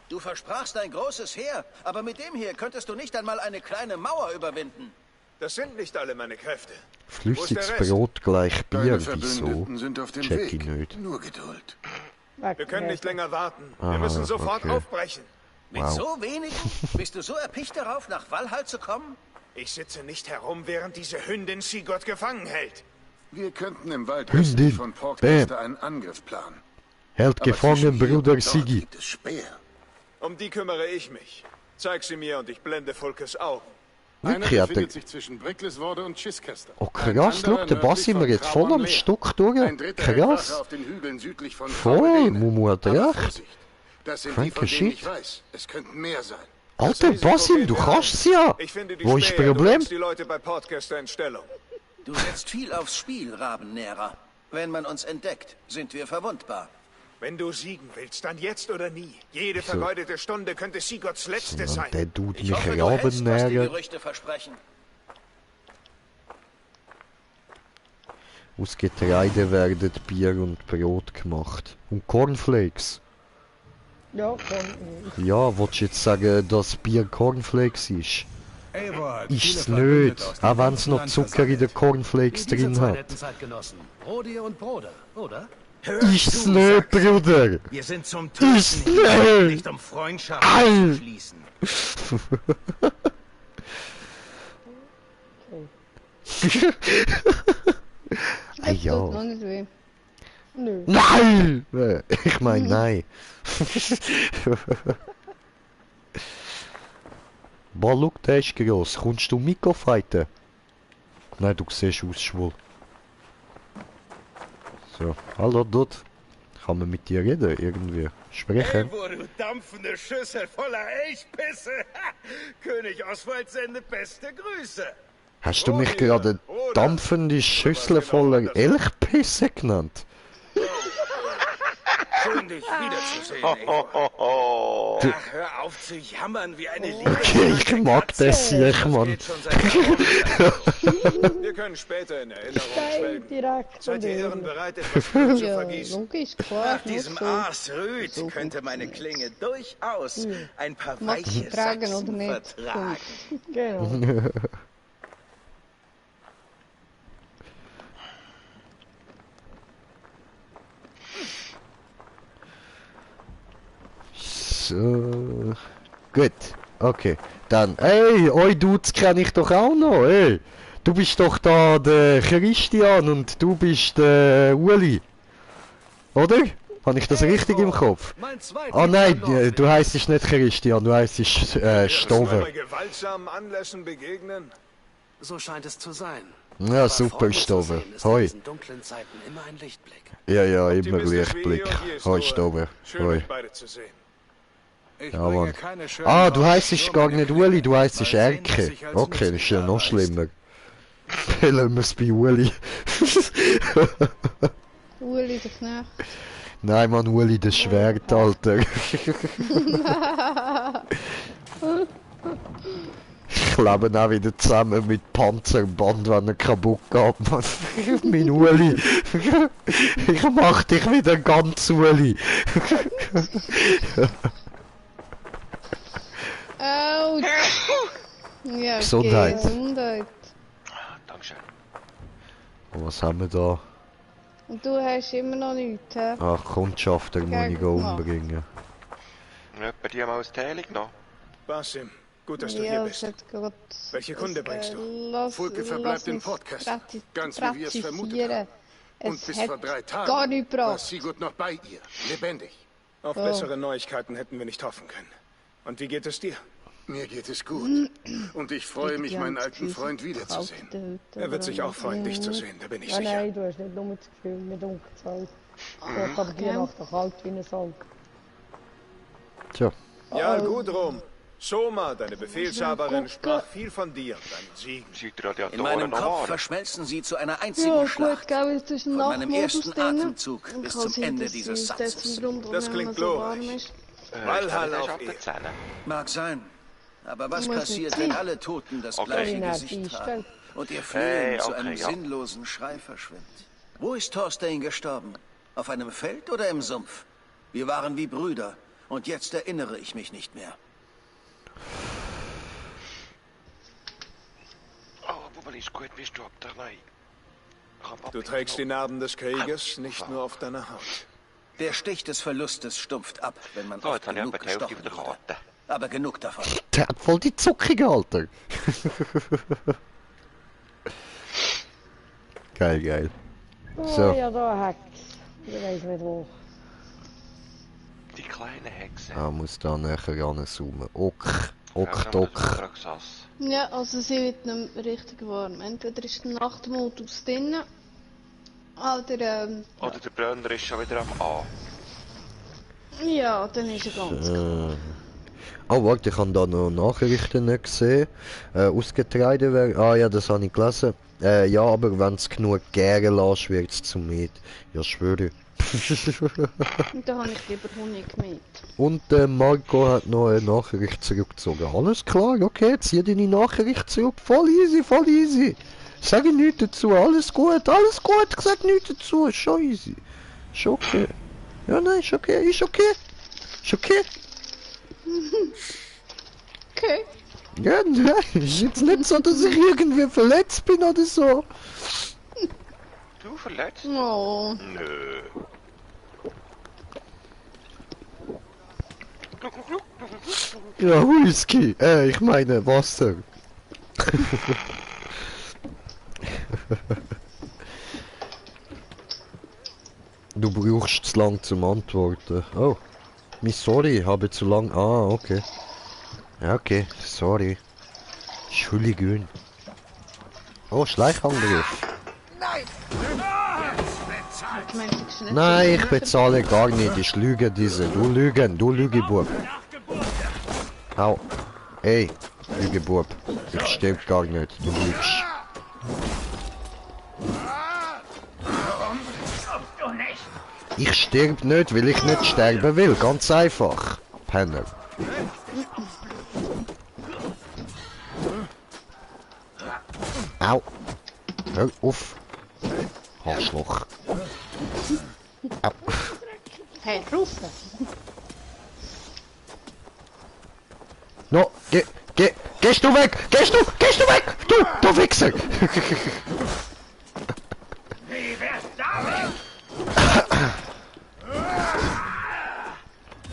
Du versprachst ein großes Heer, aber mit dem hier könntest du nicht einmal eine kleine Mauer überwinden. Das sind nicht alle meine Kräfte. Flüssiges Brot gleich Bier, wieso? Verbündeten sind auf dem Check Weg. ich nicht. Nur Geduld. Wir können nicht länger warten. Wir Aha, müssen sofort okay. aufbrechen. Mit Wow. so wenigen? Bist du so erpicht darauf, nach Valhall zu kommen? Ich sitze nicht herum, während diese Hündin Sigurd gefangen hält. Wir könnten im Wald Hündin. östlich von Portcaster einen Angriff planen. Hält Aber gefangen, zwischen hier Bruder und dort Sigi. gibt es Speer. Um die kümmere ich mich. Zeig sie mir und ich blende Volkes Augen. Einer Wirklich, hat befindet der... sich zwischen Bricklisworde und Chiskester. Oh krass, schau, der Bassi mir jetzt voll am Stück durch. Ein dritter hält Wache Krass. auf den Hügeln südlich von Voll, Frauedene. Mumu hat Aber recht. Vorsicht, das sind die, Franke von denen ich Shit. weiß. Es könnten mehr sein. Alter, Basim, du kannst es ja! Ich finde die Wo ist Späher, das du Problem? bringst die Leute bei Podcaster in Stellung. Du setzt viel aufs Spiel, Rabennährer. Wenn man uns entdeckt, sind wir verwundbar. Wenn du siegen willst, dann jetzt oder nie. Jede vergeudete Stunde könnte Sigurds letzte sein. Der tut Ich mich hoffe, du hältst, was die Rabennäger. Gerüchte versprechen. Aus Getreide werden Bier und Brot gemacht. Und Cornflakes. Ja, komm. Ja, willst du jetzt sagen, dass Bier Cornflakes ist? Eivor, Ist es viele nicht, Verbündete aus dem auch wenn es noch ganzen Zucker in den Cornflakes Wie diese drin zwei hat. netten Zeitgenossen. Brody und Bruder, oder? Ist es nicht, Bruder? Wir sind zum Ist Töten hier, nicht. nicht um Freundschaft Au. zu schließen. Ah ja. Tut noch nicht weh. Nö. Nein! Ich meine, nein. Boah, schau, der ist gross. Kommst du mitfighten? Nein, du siehst aus schwul. So, hallo dort. Kann man mit dir reden, irgendwie? Sprechen? Eivor, du dampfende Schüssel voller Elchpisse. König Oswald sendet beste Grüße. Hast du mich gerade dampfende Schüssel voller Elchpisse genannt? Schön, dich wiederzusehen, Eivor. Du- Ach, hör auf zu jammern wie eine Liebe. Okay, ich mag das sich, Mann. Wir können später in Erinnerung schwelgen. Direkt Seid ihr von Ehren dir. bereit, etwas Blut zu Ja, vergießen? logisch, klar. Nach diesem so. Aas Rüd könnte meine Klinge durchaus ein paar Magst du weiche tragen Sachsen oder nicht? vertragen. Genau. So. Gut, okay. Dann, ey, euch Dudes kenne ich doch auch noch, ey. Du bist doch da der Christian und du bist der Uli. Oder? Habe ich das richtig im Kopf? Ah nein, du heisst nicht Christian, du heisst Stover. Bei gewaltsamen Anlässen begegnen? So scheint es zu sein. Ja, Aber super, Folgendes zu Stover. sehen ist in Hoi. diesen dunklen Zeiten immer ein Lichtblick. Ja, ja, immer Optimistisch wie Lichtblick. ihr und je, Hoi, Stover. Stover. Schön, Hoi. euch beide zu sehen. Ich Ja, bringe Mann. keine schönen Ah, du Worte, heisst nur gar meine nicht Klinge, Uli, du heisst weil sehen, Erke. dass ich als Okay, das ist ja noch Nutznießer schlimmer. Lassen wir es bei Uli. Uli, der Knecht. Nein, Mann, Uli, das Schwert, Alter. Ich lebe auch wieder zusammen mit Panzerband, wenn er kaputt geht, Mann. Mein Uli. Ich mach dich wieder ganz, Uli. Autsch. Ja, Gesundheit. okay, Gesundheit. Dankeschön. Und was haben wir da? Und du hast immer noch nichts, hä? Ach, Kundschafter muss ich Gegen umbringen. Bei dir mal aus Teilung noch? Basim, gut, dass du Ja, hier das bist. hat gerade... Welche Kunde bringst du? Lass, Fulke verbleibt in Podcast. Ganz wie wir es vermutet haben. Und Es bis hat vor 3 Tagen gar nichts war gebracht. Sigurd noch bei ihr, lebendig. Auf Oh. bessere Neuigkeiten hätten wir nicht hoffen können. Und wie geht es dir? Mir geht es gut. Und ich freue mich, meinen alten Freund wiederzusehen. Er wird sich auch freuen, dich zu sehen, da bin ich Nein, sicher. nein, du hast nicht nur das Gefühl, mir dunkelt es halt. Du hast aber die Nacht auch kalt wie ein Sack. Tja. Ja, gut, Rom. Soma, deine Befehlshaberin, sprach viel von dir und deinen Siegen. In meinem Kopf verschmelzen sie zu einer Ja, einzigen gut, Schlacht. gell, es ist ein Von meinem Nachtmodus ersten drin. Atemzug Und bis kann zum sein, Ende dass dieses es Satzes. dessen Grund, warum Das er klingt so warm glorreich. ist. Valhall auf Ehe. Mag sein. Aber was Muss passiert, nicht wenn sein. alle Toten das Okay. gleiche Ja, Gesicht die haben stellt. und ihr Flehen zu okay, einem ja. sinnlosen Schrei verschwimmt? Wo ist Thorstein gestorben? Auf einem Feld oder im Sumpf? Wir waren wie Brüder und jetzt erinnere ich mich nicht mehr. Oh, Bubbel ist gut, bist du ab der Nein. Du trägst die Narben des Krieges nicht nur auf deiner Haut. Der Stich des Verlustes stumpft ab, wenn man So, oft jetzt habe ich genug etwa die Hälfte gestochen von der wurde. Karte. Aber genug davon. Der hat voll die Zuckige, Alter. Geil, geil. Oh So. ja, da Hex. Ich weiß nicht wo. Die kleine Hexe. Ah, muss da näher ranzoomen. Ok, Ja, ok. Ja, also sie wird nicht mehr richtig warm. Entweder ist der Nachtmodus drin, oder Oder der Brenner ist schon wieder am A. ja, dann ist er ganz klar. Oh, warte, ich habe da noch Nachrichten nicht gesehen. Ausgetreide wäre... Ah ja, das habe ich gelesen. Ja, aber wenn es genug gären lässt, wird es zum Met. Ja, schwöre. Und da habe ich lieber Honig mit. Und Marco hat noch eine Nachricht zurückgezogen. Alles klar, okay, zieh deine Nachricht zurück. Voll easy, voll easy. Sag nichts dazu, alles gut, sag nichts dazu, ist schon easy. Ist okay. Ja, nein, ist okay, ist okay. Ist okay. Okay. Ja, nein, ist jetzt nicht so, dass ich irgendwie verletzt bin oder so. Du verletzt? Oh. Nö. Ja, Whisky. Ich meine Wasser. Du brauchst zu lang zum Antworten. Oh. Sorry, habe zu lang. Ah, okay. Ja, okay, sorry. Entschuldigung. Oh, Schleichangriff. Nein, ich bezahle gar nicht. Ich lüge diese. Du Lügebub. Au. Ey, Lügebub. Ich stirb gar nicht. Du lügst. Ich stirb nicht, weil ich nicht sterben will. Ganz einfach. Penner. Au. Hör auf. Arschloch. Au. Hey, rufen. No, gehst du weg! Gehst du weg! Du Wichser!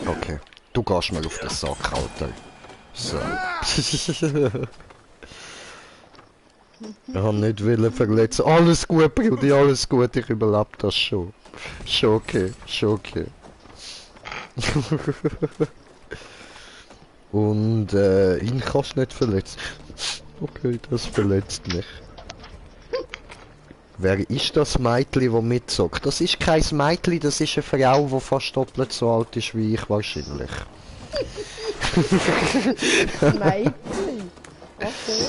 Okay, du gehst mal auf den Sack, Alter. So. Ich hab nicht wollen verletzen. Alles gut, Brudi, alles gut, ich überlebe das schon. Schon okay, schon okay. Und ihn kannst du nicht verletzen. Okay, das verletzt mich. Wer ist das Mädchen, das mitzockt? Das ist kein Mädchen, das ist eine Frau, die fast doppelt so alt ist wie ich wahrscheinlich. Mädchen? Okay.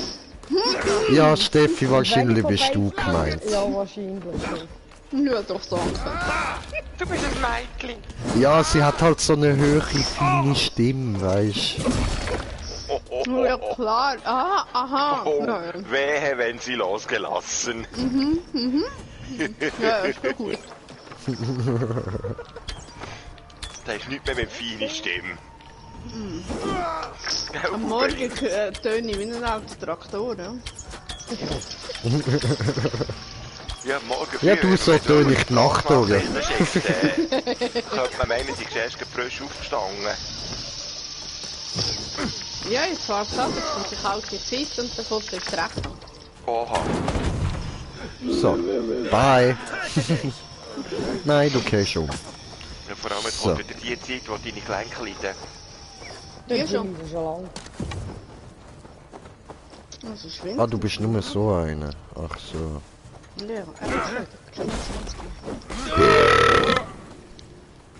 Ja, Steffi, wahrscheinlich bist du gemeint. Ja, wahrscheinlich. Ja, doch so. Du bist ein Mädchen. Ja, sie hat halt so eine höhere, feine Stimme, weißt du. Ja, klar. Ah, aha. Oh, Ja. wehe, wenn sie losgelassen. Ja, ist schon gut. Da ist nichts mehr mit feiner Stimme. Am Morgen töne ich wie ein alter Traktor, ja? Ja, morgen Ja, du, so töne ich die Nacht durch. Könnte man meinen, sie ist erst frisch aufgestanden. Ja, jetzt fährt's an, jetzt kommt sich halt jetzt Zeit und dann kommt es recht. Oha. So, bye. Nein, du gehst um. Ja, vor allem jetzt So. kommt wieder die Zeit, wo deine Gelenke leiden. Ja, schon. lang. Das ist schwierig. Ah, du bist nur so eine. Ach so. Ja,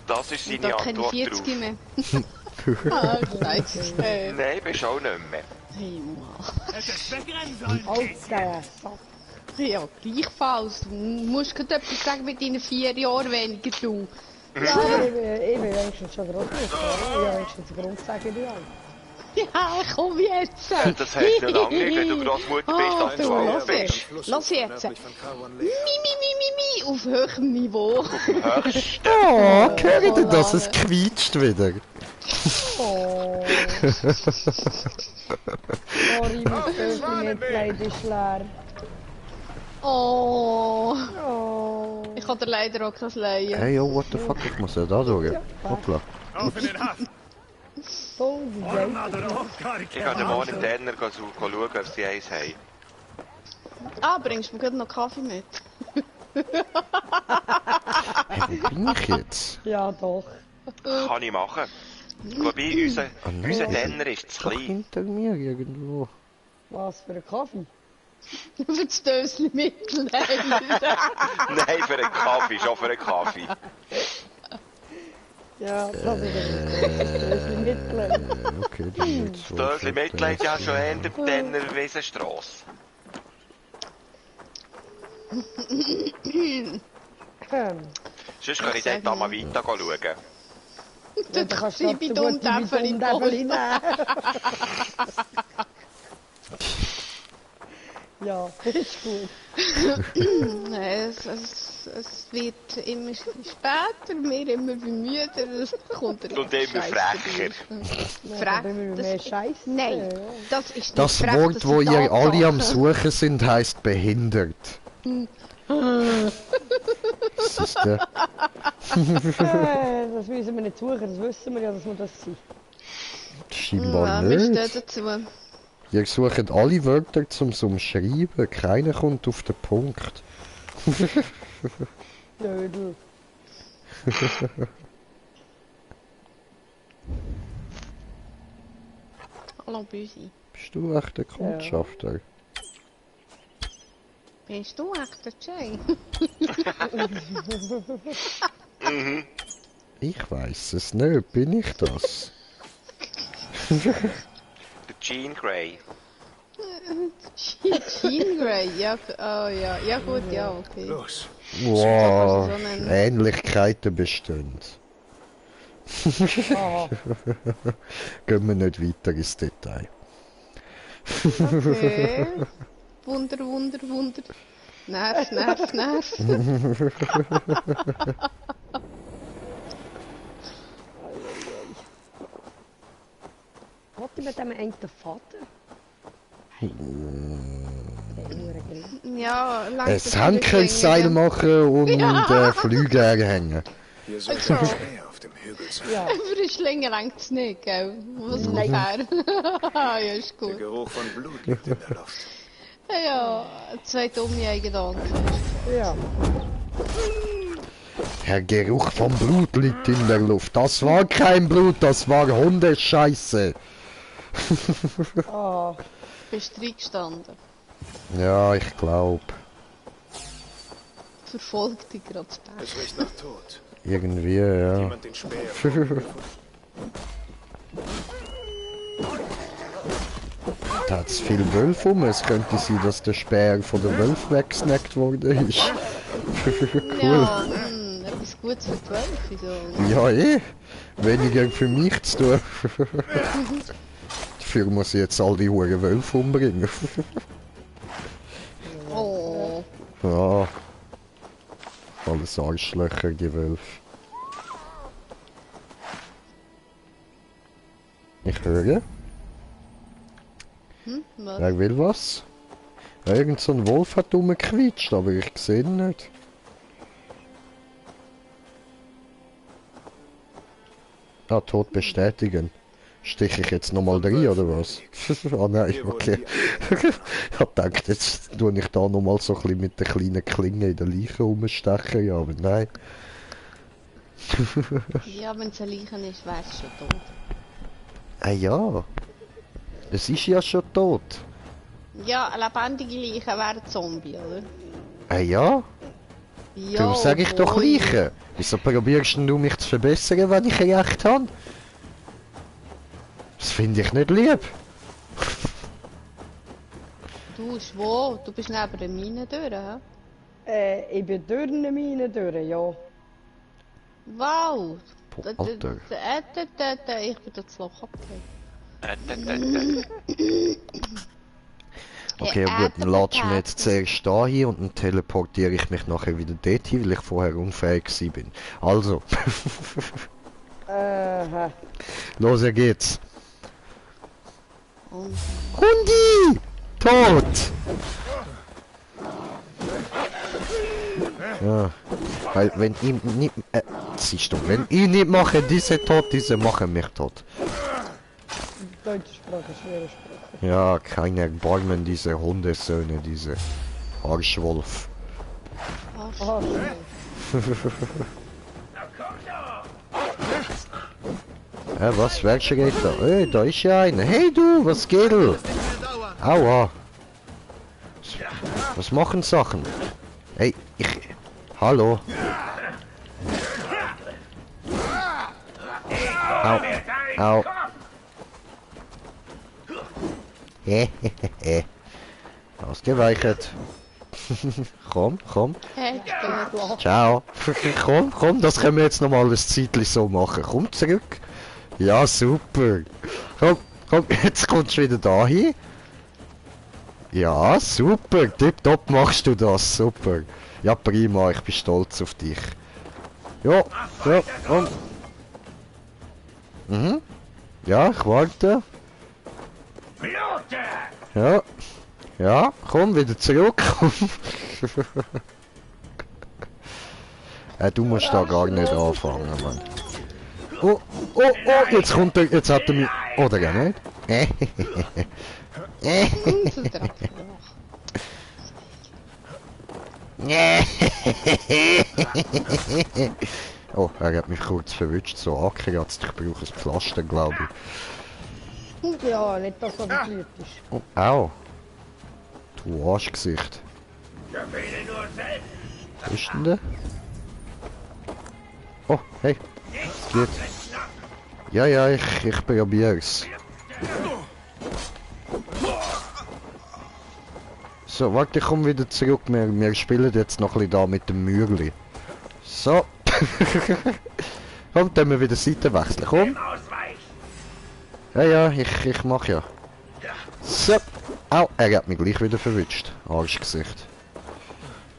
Das ist und seine da keine Antwort 40 drauf. mehr. Ah, scheiße. Nein, bist auch nicht mehr. Hey, Mann. Alter, Ja, gleichfalls. Du musst gerade etwas sagen mit deinen 4 Jahren weniger, du. ja, ich bin wenigstens schon groß. Ich will wenigstens einen Grund sagen, du auch. Ja, komm jetzt! Das heisst noch lange nicht, wenn du Großmutter bist, dass du alt bist. Lass jetzt! Mi, auf höherem Niveau. Höchst. Oh, hört ihr das? Es quietscht wieder. Oh. Sorry, mein Töpfchen-Mitleid ist leer. Oh. Oh. Ich kann dir leider auch kein Leihen. Hey, yo, what the fuck? Ich muss ja da durch. Hoppla. Auf in den Hafen! So, die Ich gehe den Morgen in Denner schauen, ob sie eins haben. Ah, bringst du mir gerade noch Kaffee mit? Hey, wo bin ich jetzt? Ja, doch. Kann ich machen. Wobei, unser Denner ist zu Doch klein. hinter mir irgendwo. Was für ein Kaffee? Für das Döschen Mitleid. Nein, für einen Kaffee, schon für einen Kaffee. Ja, das ist ein Mitleid. Okay, die sind Das Dörfli Mitleid ja schon eher der Denner Wiesenstrasse. Sonst kann ich dort auch mal weiter schauen. Du kannst sie bei Dummdäffel Ja, ist gut. Nein, es wird immer später, wir immer müder, es kommt Und immer frecher. Frech, mehr Scheiße. Nein, das ist nicht Das frech, Wort, das wo sind ihr alle am Tatsachen. Suchen sind, heißt behindert. Siehste? Das müssen wir nicht suchen, das wissen wir ja, dass wir das sind. Scheinbar Ja, wir nicht. stehen dazu. Ihr sucht alle Wörter zum Schreiben. Keiner kommt auf den Punkt. Dödel. Hallo Büsi. Bist du echt der Kundschafter? Bist du echt der Jay? Ich weiß es nicht. Bin ich das? Der Jean Grey. Jean Grey, ja, oh, ja, ja gut, ja, okay. Los. Wow, So einen- Ähnlichkeiten bestehen. Ah. Gehen wir nicht weiter ins Detail. Okay. Wunder, Wunder, Wunder. Nerv, Nerv, Nerv. Warte mit dem einen Vater? Ja, Ein langsam. Handkreisseil machen und Ja. Flüge hängen. Hier soll Also. ein Speer auf dem Hügel sein. Ja. Für eine Schlinge reicht es nicht, gell? Was ungefähr. Ja, ist Der gut. Geruch von Blut liegt in der Luft. Ja, zwei dumme Gedanken. Ja. Der Geruch vom Blut liegt in der Luft. Das war kein Blut, das war Hundescheiße. Ah. Bist du reingestanden? Ja, ich glaub. Verfolgt dich gerade das Es riecht nach Tod. Irgendwie, ja. Jemand den Speer. Da hat's viel Wölfe um. Es könnte sein, dass der Speer von der Wölfe weggesnackt worden ist. Cool. Ja, etwas Gutes für die Wölfe. So. Ja, weniger für mich zu tun. Dafür muss ich jetzt all die hohen Wölfe umbringen. Oh. Ja. Alles Arschlöcher, die Wölfe. Ich höre. Was? Wer will was? Irgend so ein Wolf hat rumgequietscht, aber ich sehe ihn nicht. Ah, Tod bestätigen. Stich ich jetzt nochmal rein, oder was? Ah nein, okay. Ich hab gedacht, jetzt tue ich da nochmal so ein bisschen mit der kleinen Klinge in der Leiche rumstechen, ja, aber nein. Ja, wenn es ein Leichen ist, wäre es schon tot. Ah ja. Es ist ja schon tot. Ja, eine lebendige Leiche wäre ein Zombie, oder? Ah ja? Ja, Darum sag ich doch obwohl- Leiche. Wieso probierst du mich zu verbessern, wenn ich recht habe? Das finde ich nicht lieb. Du, wo? Du bist neben der Mine durch, hä? Ich bin durch eine Mine durch, ja. Wow! Boah, Alter. Ich bin das Loch abgehängt. Okay, gut, dann latsch mir jetzt zuerst da hin und dann teleportiere ich mich nachher wieder dort hin, weil ich vorher unfähig gewesen bin. Also. Los, er geht's. Hundi! Tot! Ja. Weil wenn ich nicht... siehst du, wenn ich nicht mache diese tot, diese machen mich tot. Deutsche Sprache, schwere Sprache. Ja, keine Erbarmen, diese Hundesöhne, diese Arschwolf. Was, wer geht da? Hey, da ist ja einer. Hey du, was geht? Aua. Was machen Sachen? Hey, Hallo. Au. Au. Hehehe. Ausgeweicht. Komm, komm. Ciao. Komm, das können wir jetzt noch mal ein Zeitchen so machen. Komm zurück. Ja, super. Komm, jetzt kommst du wieder dahin. Ja, super. Tipptopp machst du das. Super. Ja, prima. Ich bin stolz auf dich. Ja, komm. Mhm. Ja, ich warte. Ja. Ja, komm, wieder zurück. Du musst da gar nicht anfangen, Mann. Oh, jetzt kommt er, jetzt hat er mich... Oder gar nicht? Oh, er hat mich kurz verwünscht, so angekratzt. Ich brauche ein Pflaster, glaube ich. Ja, nicht, dass er blöd ist. Oh, au. Du Arschgesicht. Wo ist denn der? Oh, hey. Es geht. Ja, ich probier's. So, warte, ich komme wieder zurück. Wir spielen jetzt noch ein bisschen da mit dem Mürli. So. Komm, dann wir wieder Seite wechseln. Komm. Ja, ich mach ja. So. Au, er hat mich gleich wieder verwünscht. Arschgesicht.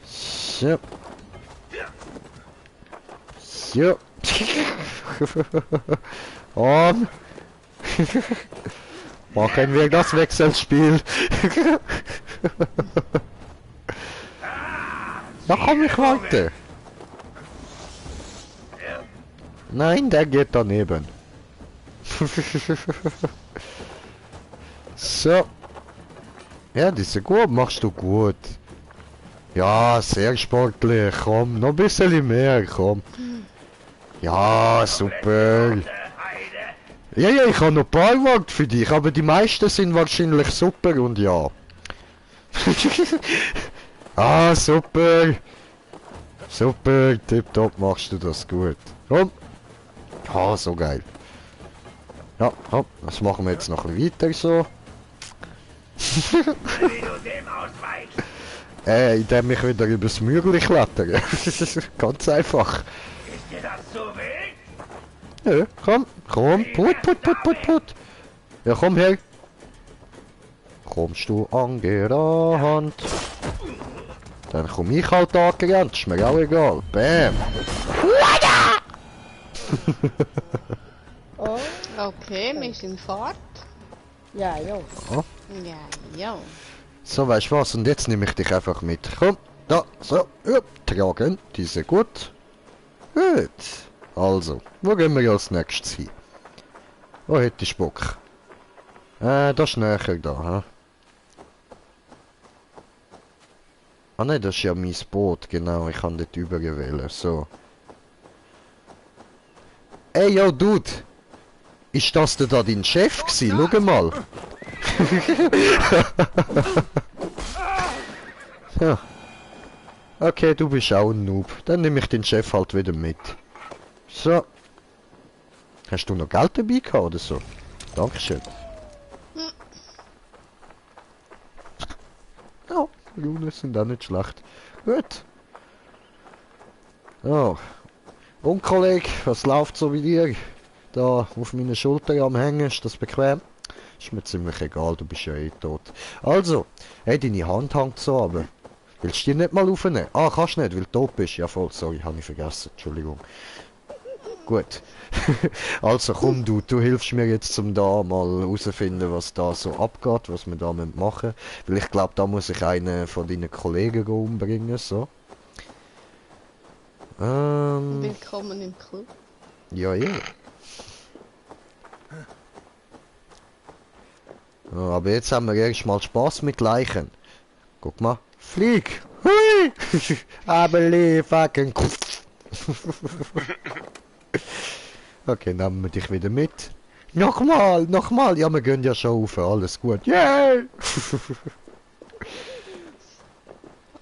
So. So. Und. Machen wir das Wechselspiel. Da komm ich weiter. Nein, der geht daneben. So. Ja, diese gut machst du gut. Ja, sehr sportlich. Komm, noch ein bisschen mehr, komm. Ja, super. Ja, ich habe noch ein paar Worte für dich, aber die meisten sind wahrscheinlich super und ja. Ah, super. Super, tipptopp machst du das gut. Komm. Ah, so geil. Ja, komm, das machen wir jetzt noch ein bisschen weiter so. Indem ich wieder übers Mürli klettere. Ganz einfach. Ist dir das so wild? Ja, komm, put. Ja, komm her. Kommst du angerannt? Dann komm ich halt angerannt, ist mir auch egal. Bam. Oh. Okay, wir sind fort. Ja. Oh. Ja. So, weißt du was? Und jetzt nehme ich dich einfach mit. Komm, da, so, tragen. Diese gut. Gut. Also, wo gehen wir als nächstes hin? Wo hätte ich Bock? Das ist näher da, hä? Ah ne, das ist ja mein Boot, genau, ich kann dort überwählen, so. Ey, yo, Dude! Ist das denn da dein Chef gsi? Schau mal! Ja. Okay, du bist auch ein Noob. Dann nehme ich den Chef halt wieder mit. So. Hast du noch Geld dabei gehabt oder so? Dankeschön. Ja, Runen sind auch nicht schlecht. Gut. Oh. Und Kollege, was läuft so wie dir? Da auf meiner Schulter am Hängen, ist das bequem? Ist mir ziemlich egal, du bist ja eh tot. Also, hey, deine Hand hängt so, aber willst du die nicht mal aufnehmen? Ah, kannst nicht, weil du tot bist. Ja voll, sorry, habe ich vergessen, Entschuldigung. Gut. Also komm du hilfst mir jetzt zum da mal herausfinden, was da so abgeht, was wir da machen müssen. Weil ich glaube, da muss ich einen von deinen Kollegen umbringen, so. Willkommen im Club. Ja. Aber jetzt haben wir erstmal Spaß mit Leichen. Guck mal. Flieg! Hui! Aber fucking. Okay, nehmen wir dich wieder mit. Nochmal! Ja, wir gehen ja schon auf. Alles gut. Yay!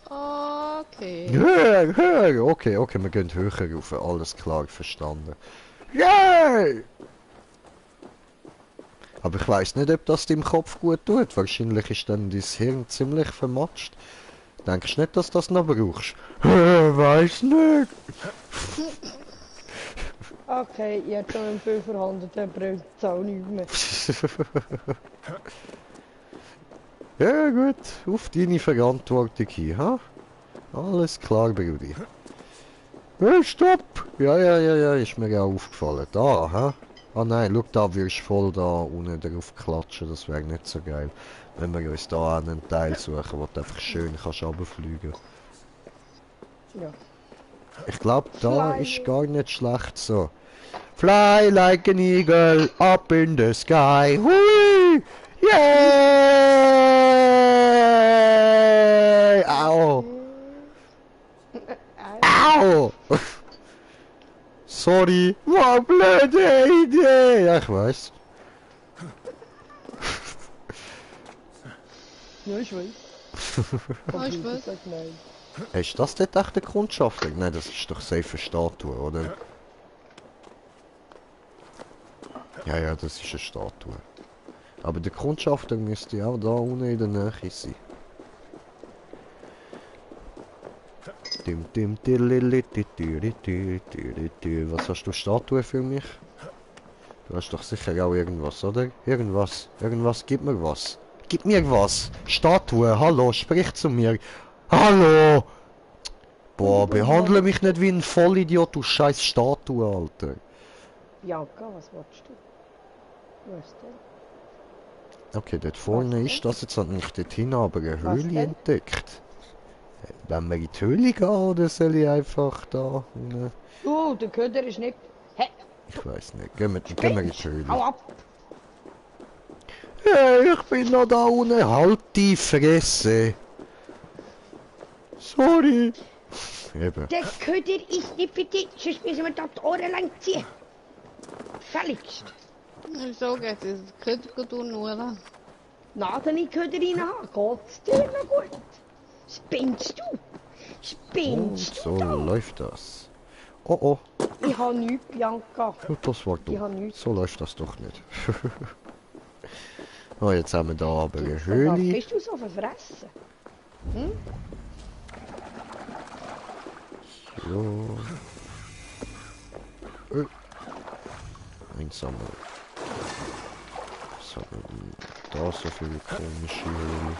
Okay. Höher! Okay, wir gehen höher rauf. Alles klar, verstanden. Yay! Aber ich weiß nicht, ob das deinem Kopf gut tut. Wahrscheinlich ist dann dein Hirn ziemlich vermatscht. Denkst du nicht, dass du das noch brauchst? Weiß nicht. Okay, ich habe schon viel verhandelt, dann braucht es auch nichts mehr. Ja gut, auf deine Verantwortung hin, ha? Alles klar, Brudi. Hey, stopp! Ja, ist mir auch aufgefallen. Da, ha? Ah nein, schau, da wirst du voll da unten drauf klatschen, das wäre nicht so geil. Wenn wir uns da einen Teil suchen, wo du einfach schön kannst runterfliegen. Ja. Ich glaube, da ist gar nicht schlecht so. Fly like an eagle up in the sky. Hui! Yay! Au! Au! Sorry, war eine blöde Idee! Ja, ich weiß. Ja, ich weiß. Ja, ich weiß. Nein. Ist das dort echt eine Kundschafter? Nein, das ist doch safe eine Statue, oder? Ja, das ist eine Statue. Aber der Kundschafter müsste auch da unten in der Nähe sein. Was hast du Statue für mich? Du hast doch sicher auch irgendwas, oder? Irgendwas, gib mir was. Gib mir was! Statue, hallo, sprich zu mir. Hallo! Boah, behandle mich nicht wie ein Vollidiot, du scheiß Statue, Alter. Bianca, was willst du? Wo ist der? Okay, dort vorne ist das, jetzt hat mich dorthin aber eine Höhle entdeckt. Wenn wir in die Höhle gehen, oder soll ich einfach da unten? Der Köder ist nicht... Hä? Ich weiß nicht, gehen wir in die Höhle. Hau ab! Hey, ich bin noch da unten, halt die Fresse! Sorry! Eben. Der Köder ist nicht für dich, sonst müssen wir da die Ohren lang ziehen. Fälligst. So geht es. Köder tun nur. Nadel in die Köder rein haben, geht's dir noch gut? Spinnst du? Spinnst so du? läuft das. Oh. Ich habe nichts, Bianca. Das war Ich habe dumm. nichts. So läuft das doch nicht. Oh, jetzt haben wir da aber eine Höhle. Bist du so verfressen? Hm? So. Einsammeln. Was haben wir denn da so viele komische Höhle?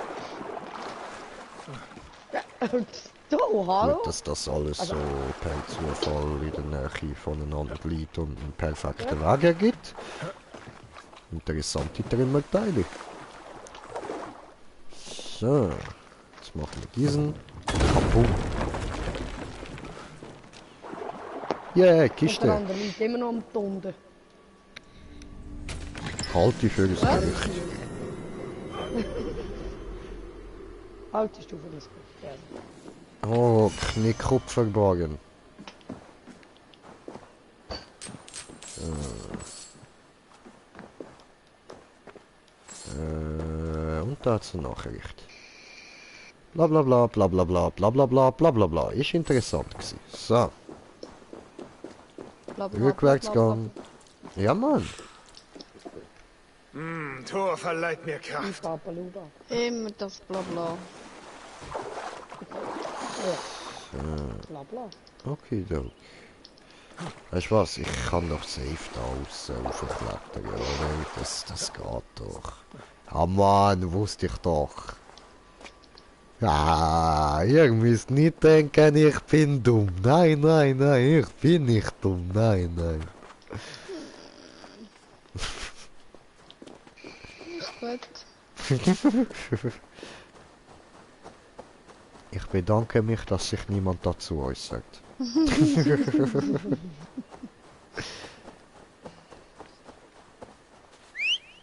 So, hallo? Gut, dass das alles so per Zufall in der Nähe voneinander liegt und einen perfekten Weg ergibt. Interessante Trümmerteile. So, jetzt machen wir diesen kaputt. Yeah, Kiste. Der andere liegt immer noch am Tunden. Halt die für das Gerücht. Haltest du für das Gerücht? Oh, Knickkopf verborgen. Und dazu Nachricht. Blablabla, blablabla, blablabla, blablabla. Ist interessant gewesen. So. Rückwärts gehen. Ja, Mann. Tor verleiht mir Kraft. Immer das Blabla. Blabla. Okay, doch. Weißt du was? Ich kann doch safe da aussen raufklettern, oder? Das geht doch. Ah Mann, wusste ich doch. Ja, ihr müsst nicht denken, ich bin dumm. Nein, ich bin nicht dumm. Nein. Ist gut. Ich bedanke mich, dass sich niemand dazu äußert.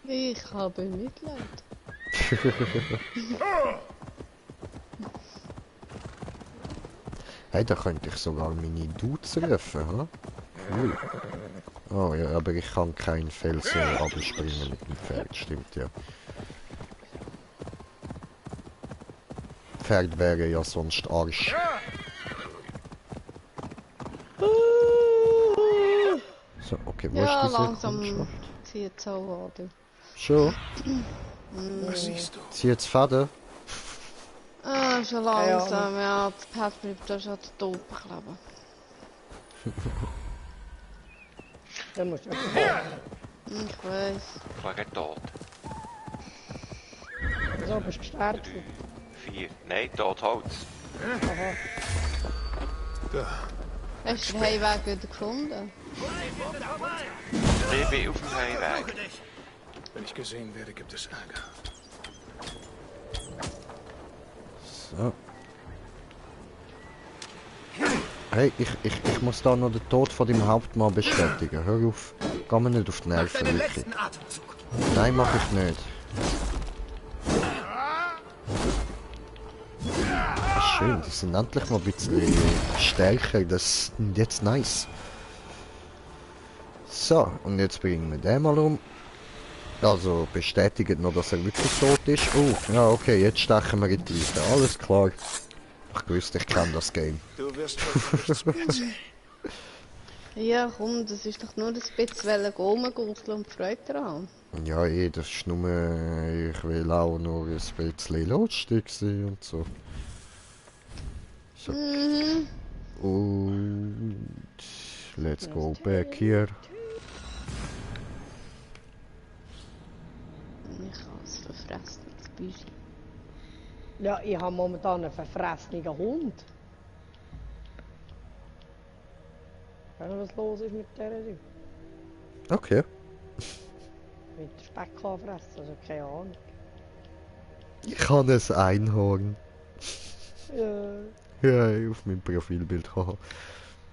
Ich habe Mitleid. Hey, da könnte ich sogar meine Dudes rufen, ha? Cool. Oh ja, aber ich kann kein Felsen abspringen mit dem Pferd, stimmt ja. Pferd wäre ja sonst Arsch. So, okay, wo Ja, ist diese langsam Kundschaft? zieht es auch an. Schon? Was siehst du? Zieh jetzt Faden. Ah, schon langsam, ja. Das Pad bleibt da schon tot kleben. Dann musst du Ich weiß. Ich war gerade tot. So, bist du gestartet? 4. Nein, tot Holz. Aha. Hast du den Heimweg wieder gefunden? Ich bin auf dem Heimweg. Wenn ich gesehen werde, gibt es Ärger. So. Hey, ich muss da noch den Tod von deinem Hauptmann bestätigen. Hör auf. Geh mir nicht auf die Nerven, wirklich. Nein, mach ich nicht. Ah, schön, die sind endlich mal ein bisschen stärker. Das ist jetzt nice. So, und jetzt bringen wir den mal um. Also bestätigt noch, dass er wirklich tot ist. Oh, ja okay, jetzt stechen wir in die Tiefe. Alles klar. Ich wusste, ich kenne das Game. Du wirst nichts mehr erzählen. Ja, komm, das ist doch nur ein bisschen rumgurteln und Freude daran. Ja, das ist nur... Ich will auch nur ein bisschen lustig sein und so. So. Und... Let's go back here. Ich habe es verfressen, das Büsi. Ja, ich habe momentan einen verfressenen Hund. Weißt du, was los ist mit der Ding? Okay. Mit der Speck anfressen, also keine Ahnung. Ich habe ein Einhorn. Ja. Ja, auf meinem Profilbild. Haha.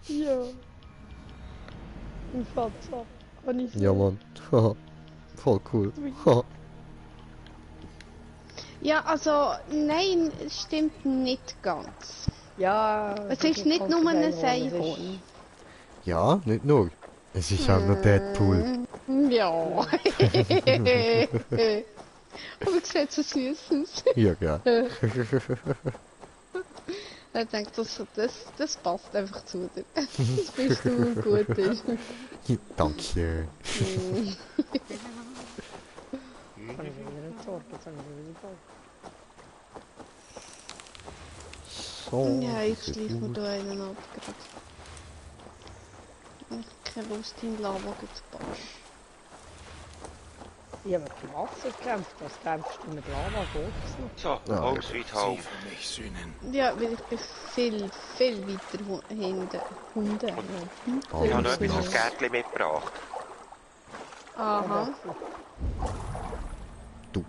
Ja. Im Fatza. Kann ich Ja, Mann. Haha. Voll cool. Haha. Ja, also, nein, es stimmt nicht ganz. Ja. Es ist nicht nur ein Einhorn. Ja, nicht nur. Es ist auch noch Deadpool. Ja. Aber es sieht so süß aus. Ja, gell. Ich denke, das passt einfach zu dir. Das bist du gut ist. Danke. So. Ja, ich schleiche mir da einen ab gerade. Ich habe keine Lust, in Lava zu bauen. Ich habe mit dem Wasser gekämpft, was kämpfst du mit Lava? Geht's noch? So, home sweet home. Ja, weil ich bin viel weiter hinten. Hunde. Ich habe noch etwas aus Gärtchen mitgebracht. Aha. Du,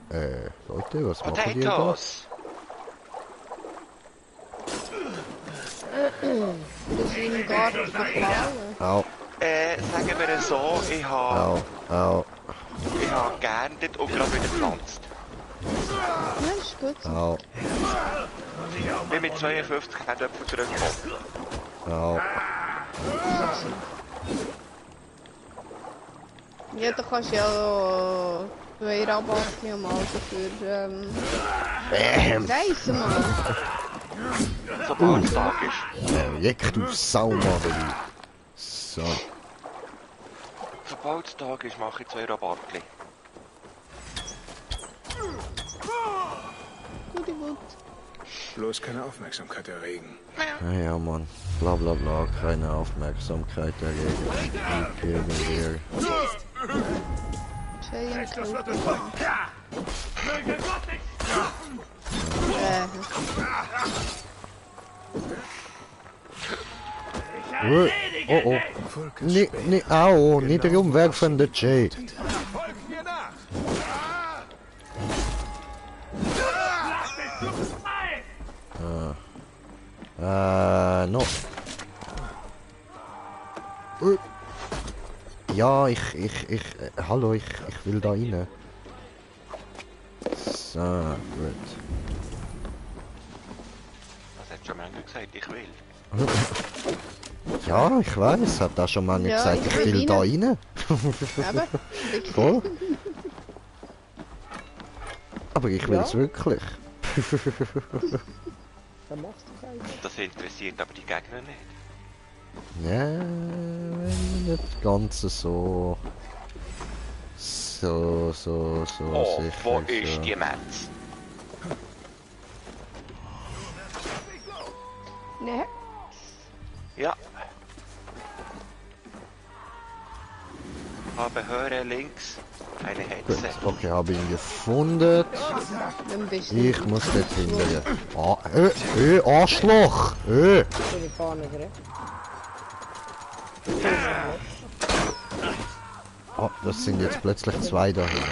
Leute, was machen die da? Potatoes! Du bist im Garten verklauen. Au. Sagen wir es so, ich habe geerntet und gerade wieder gepflanzt. Ja, ist gut. Au. Ich bin mit 52 Kartoffeln zurückgekommen. Au. Ja, da kannst du ja 2 Rabatte mal dafür reisen, Mann. Sobald es Tag ist. Projekt du Sau, Mann. So. Sobald es Tag ist, mache ich 2 Rabattchen. Gut. Bloß keine Aufmerksamkeit erregen. Ja, Mann. Bla bla bla, keine Aufmerksamkeit erregen. Irgendwie. Oh oh. Au, nicht rumwerfen, der Jay. No. Ja, hallo, ich will da rein. So, gut. Das hat schon lange gesagt, ich will. Ja, ich weiß, hat da schon mal gesagt, ich will da rein. Voll. Aber ich will es wirklich. Das interessiert aber die Gegner nicht. Ja, wenn nicht ganz so. So, Oh, sicher. wo ist so. die Metz? Ne? Ja. Habe höre links eine Gut, Hetze. okay, habe ihn gefunden. Dann bist du Ich muss dort hingehen. Arschloch! Bin ich gar nicht drin. Ah, das sind jetzt plötzlich zwei da hinten.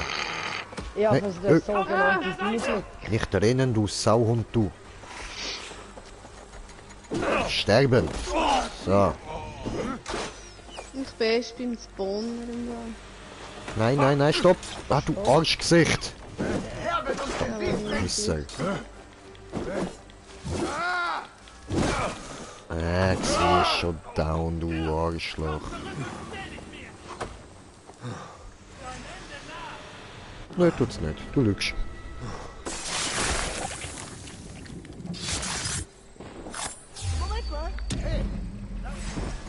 Ja, Nee, das ist der sogenannte Blut. Nicht rennen, du Sauhund, du. Sterben. So. Ich bin erst beim Spawner im Wald. Nein, nein, nein, stopp. Ah, du Arschgesicht. Pisser. Jetzt ist schon down, du Arschloch. Nein, tut's nicht. Du lügst.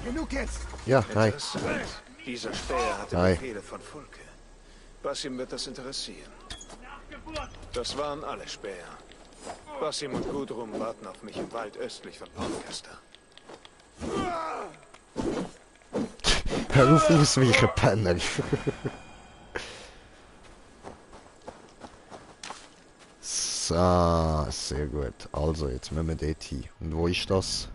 Genug jetzt! Ja, hi. Interessant. Dieser Späher hatte Hi. Befehle von Fulke. Basim wird das interessieren. Das waren alle Späher. Basim und Gudrun warten auf mich im Wald östlich von Portcaster. Hör auf ausweichen, Penner. So, sehr gut. Also, jetzt müssen wir dort hin. Und wo ist das?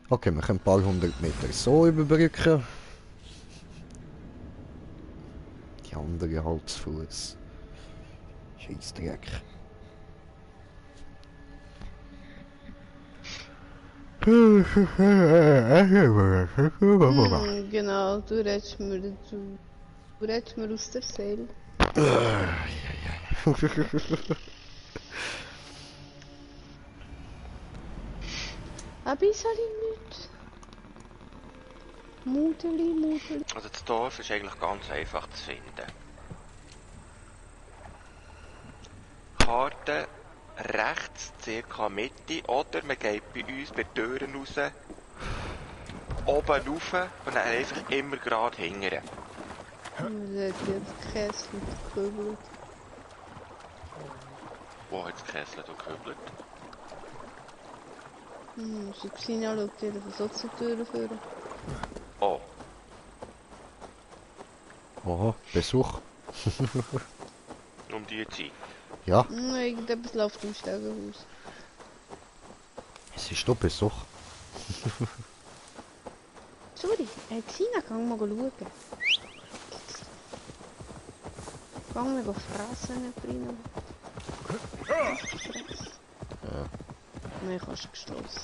Okay, wir können ein paar 100 Meter so überbrücken. Die andere halt zu Fuß. Scheissdreck. Genau, du redest mir aus der Seele. Aber ich soll ihn nicht. Muteli. Also das Dorf ist eigentlich ganz einfach zu finden. Karte rechts, circa Mitte, oder man geht bei uns bei Türen raus, oben rauf und dann einfach immer gerade hingern. Der hat jetzt Kessel gekübelt. Wo hat das Kessel gekübelt? So Xenia schaut dir so zur Tür führen. Oh. Aha, Besuch. Um die Zeit. Ja, Irgendetwas läuft im Stegenhaus. es ist doch Besuch. Sorry, Xenia, geh mal schauen. Geh mal fressen, nicht rein. Ja. Nein, kannst du gestoßen.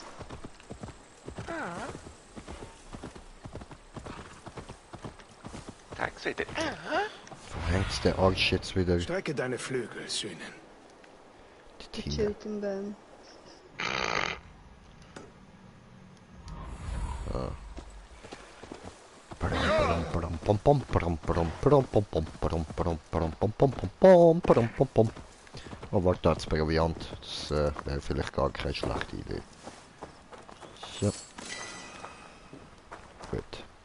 Tags wieder. Wo hängt der Arsch jetzt wieder? Strecke deine Flügel, Sühnen. Die Tiere. Chillt im Baum. Oh, warte, als Proviant. Das wäre vielleicht gar keine schlechte Idee. So. Gut.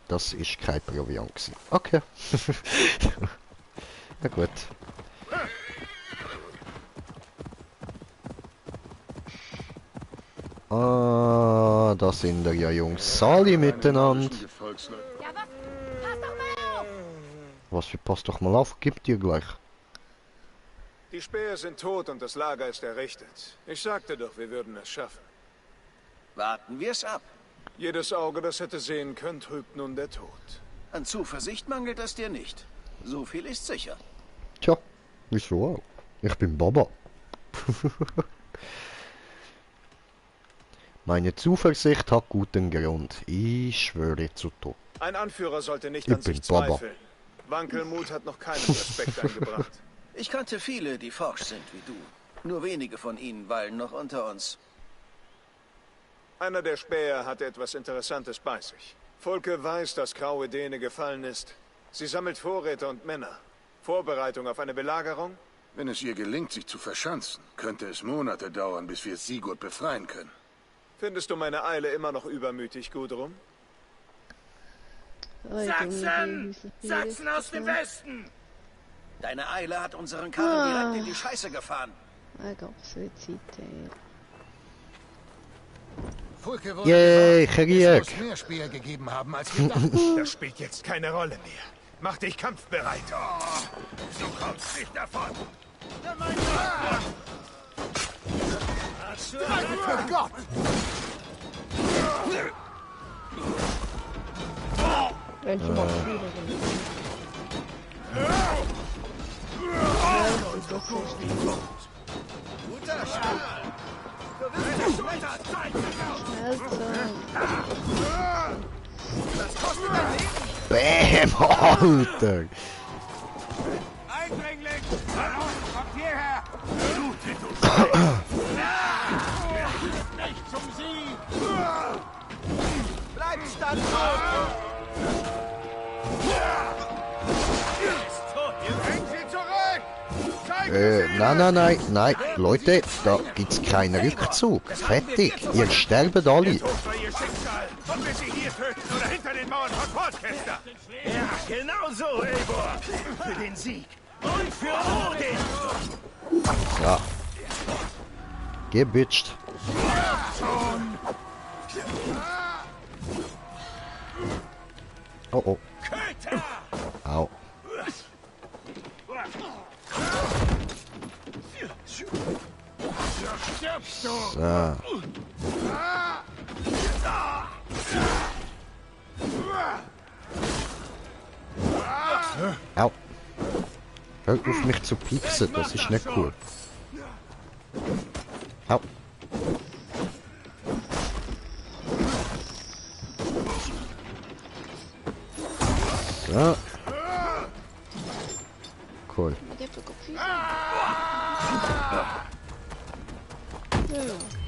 Das ist kein Proviant gewesen. Okay. Na gut. Ah, da sind wir ja Jungs. Alle miteinander. Was für passt doch mal auf, gib dir gleich. Die Späher sind tot und das Lager ist errichtet. Ich sagte doch, wir würden es schaffen. Warten wir's ab. Jedes Auge, das hätte sehen können, trübt nun der Tod. An Zuversicht mangelt es dir nicht. So viel ist sicher. Tja, wieso auch? Ich bin Baba. Meine Zuversicht hat guten Grund. Ich schwöre zu Tod. Ein Anführer sollte nicht Ich an sich bin Baba. zweifeln. Wankelmut hat noch keinen Respekt eingebracht. Ich kannte viele, die forsch sind wie du. Nur wenige von ihnen weilen noch unter uns. Einer der Späher hatte etwas Interessantes bei sich. Volke weiß, dass Graue Däne gefallen ist. Sie sammelt Vorräte und Männer. Vorbereitung auf eine Belagerung? Wenn es ihr gelingt, sich zu verschanzen, könnte es Monate dauern, bis wir Sigurd befreien können. Findest du meine Eile immer noch übermütig, Gudrun? Sachsen! Sachsen aus dem Westen! Deine Eile hat unseren Karren direkt in die Scheiße gefahren. Fulke wurde Yay, gesagt, Krieg! es muss mehr Speer gegeben haben als gedacht. Das spielt jetzt keine Rolle mehr. Mach dich kampfbereit. Du kommst nicht davon! Für Gott! Welche macht Guter Schlag! Du wirst zerschmettert! Das kostet dein Leben! Bam, Alter! Eindringling! Kommt hierher! Nicht zum Sieg! Bleib standhaft! Bring sie zurück! Nein, Leute, da gibt's keinen Rückzug. Fertig, ihr sterbt alle. Ihr Schicksal, ob wir sie hier töten oder hinter den Mauern von Portchester. Ja, genau so, Eivor! Für den Sieg! Und für Odin! Ja. Gebitscht. Oh oh. Au. So. Au. Hör auf mich zu pieksen, das ist nicht cool. Au. So. Cool.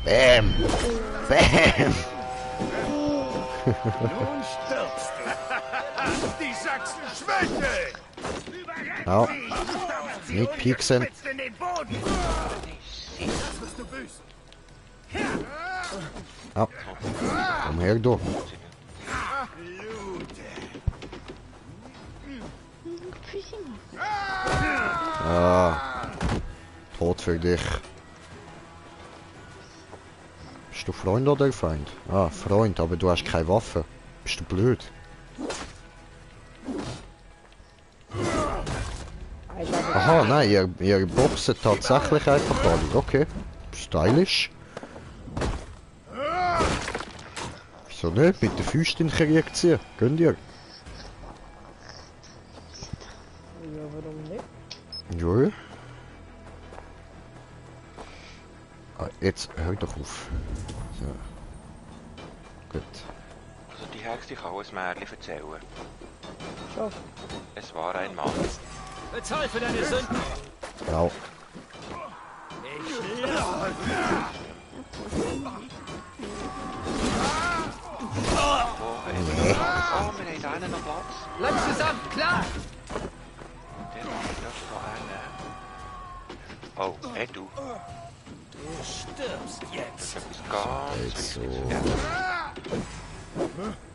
Bam! Bam! Nun stirbst du! Die Sachsen schwächeln! Au. Nicht pieksen. Au. Komm her, du. Ah. Tod für dich. Bist du Freund oder Feind? Ah, Freund, aber du hast keine Waffe. Bist du blöd? Aha, nein, ihr boxet tatsächlich einfach alle. Okay. Stylisch. Wieso nicht? Mit den Füßen in den Krieg ziehen. Gönnt ihr? Ja, warum nicht? Ja. Ah, jetzt hör doch auf. So. Gut. Also die Hexe kann ein Märchen erzählen. Schon. Es war ein Mann. Bezahl für deine Sünden! Au. Ich lasse! Oh, wir haben da einen noch Platz. Bleib zusammen, klar! Der macht das so einen. Oh, hey du. Du stirbst jetzt! Etwas ganz... So.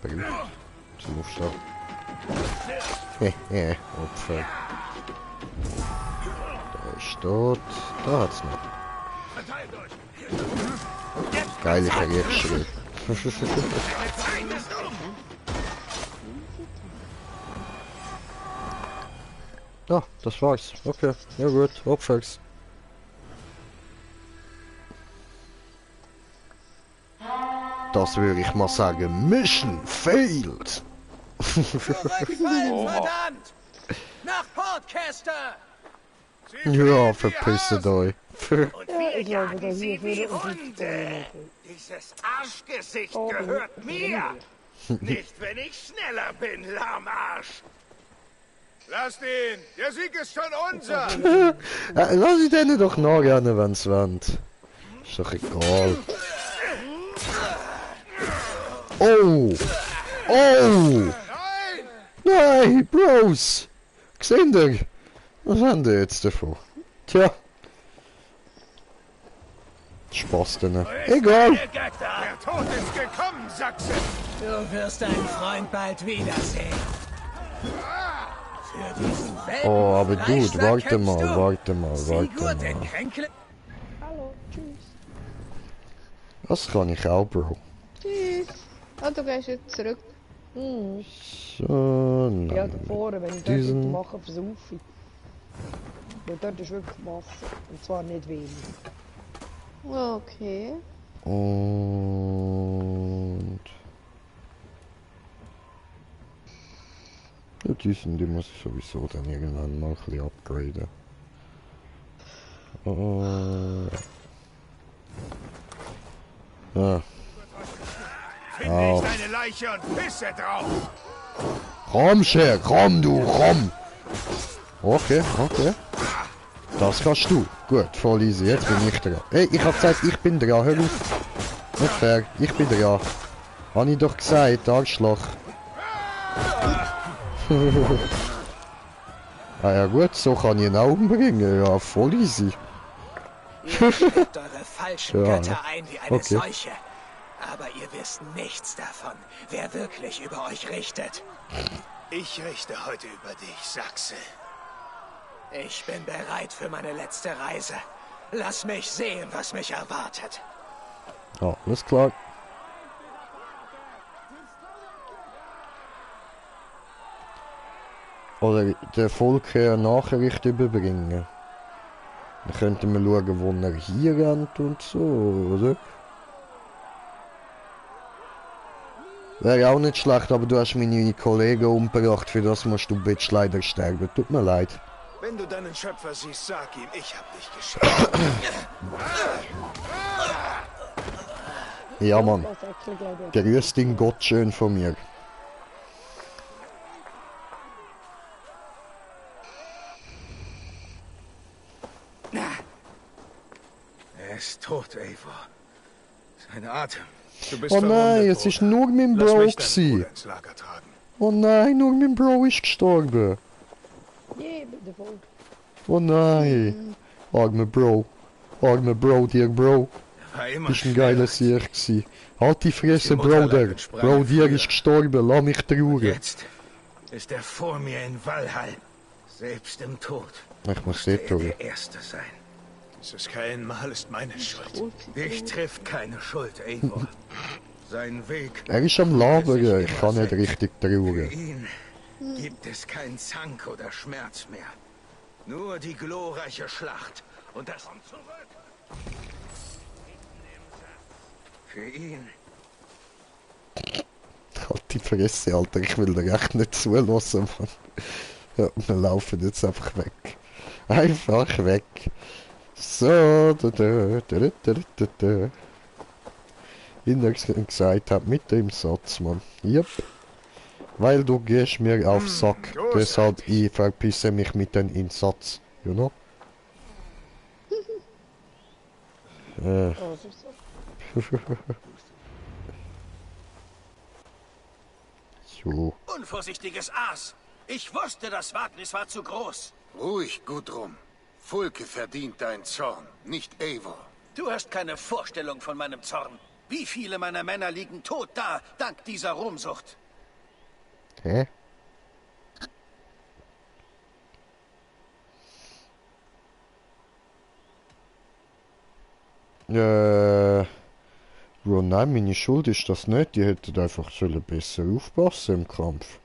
Bring. Zum Aufstehen. Hehe, Opfer. Der ist tot. Da hat's noch. Geile Karriereschritt. Ja, das war's. Okay, ja gut, Opfers. Das würde ich mal sagen, Mission failed. Verdammt! Nach Portchester! Ja, verpisst euch. Und wir jagen sie wie Hunde! Dieses Arschgesicht gehört mir! Nicht, wenn ich schneller bin, Lahmarsch! Lasst ihn! Der Sieg ist schon unser! Lass ich denen doch noch gerne, wenn's wollt. Ist doch egal. Oh! Oh! Nein, Bros! Gesehen ihr? Was haben die jetzt davon? Tja. Spaß denn. Egal. Der Tod ist gekommen, Sachse! Du wirst deinen Freund bald wiedersehen. Für diesen Oh, aber Dude, warte mal. Hallo, tschüss. Das kann ich auch, Bro. Tschüss. Oh, du gehst jetzt zurück. So, nein. Ja, da vorne, wenn ich das mache, versaufe ich. Weil dort ist wirklich Wasser. Und zwar nicht wenig. Okay. Und... Ja, die muss ich sowieso dann irgendwann mal ein bisschen upgraden. Ja. Finde ich deine Leiche und pisse drauf! Komm, Scher, komm du, komm! Okay. Das kannst du. Gut, voll easy, jetzt bin ich dran. Hey, ich hab gesagt, ich bin dran, hör auf. Nicht fair, ich bin dran. Hab ich doch gesagt, Arschloch. Ah ja gut, so kann ich ihn auch umbringen, ja, voll easy. Ihr schleppt eure falschen Ja, Götter ein wie eine Seuche. Aber ihr wisst nichts davon, wer wirklich über euch richtet. Ich richte heute über dich, Sachse. Ich bin bereit für meine letzte Reise. Lass mich sehen, was mich erwartet. Ja, alles klar. Oder der Volk eine Nachricht überbringen. Dann könnten wir schauen, wo er hier rennt und so, oder? Wäre auch nicht schlecht, aber du hast meine Kollegen umgebracht, für das musst du jetzt leider sterben. Tut mir leid. Wenn du deinen Schöpfer siehst, sag ihm, ich hab dich geschickt. Ja, Mann. Grüß den Gott schön von mir. Er ist tot, Eivor. Sein Atem. Oh nein, es ist nur mein Bro gewesen. Oh nein, nur mein Bro ist gestorben. Oh nein. Arme Bro, dir Bro. Bist ein geiler Sieg gewesen. Halt die Fresse, Bruder. Bro, dir ist gestorben, lass mich trauern. Jetzt ist er vor mir in Valhall. Selbst im Tod. Ich muss dort tun. Der Erste sein. Dieses Krähenmal ist meine Schuld. Dich trifft keine Schuld, Eivor. Sein Weg... Er ist am Labern, ich kann nicht richtig Für trauern. ihn gibt es kein Zank oder Schmerz mehr. Nur die glorreiche Schlacht und das zurück. Für ihn. Halt die Fresse, Alter, ich will dir echt nicht zulassen, Mann. Ja, wir laufen jetzt einfach weg. Einfach weg. So, wie ich gesagt habe, mit dem Satz, Mann. Yep. Weil du gehst mir auf Sack, deshalb ich verpisse mich mit dem Insatz, you know? So. Unvorsichtiges Aas! Ich wusste, das Wagnis war zu groß. Ruhig, Gudrun. Fulke verdient deinen Zorn, nicht Eivor. Du hast keine Vorstellung von meinem Zorn. Wie viele meiner Männer liegen tot da, dank dieser Ruhmsucht. Hä? Bro, nein, meine Schuld ist das nicht. Die hätten einfach besser aufpassen im Kampf.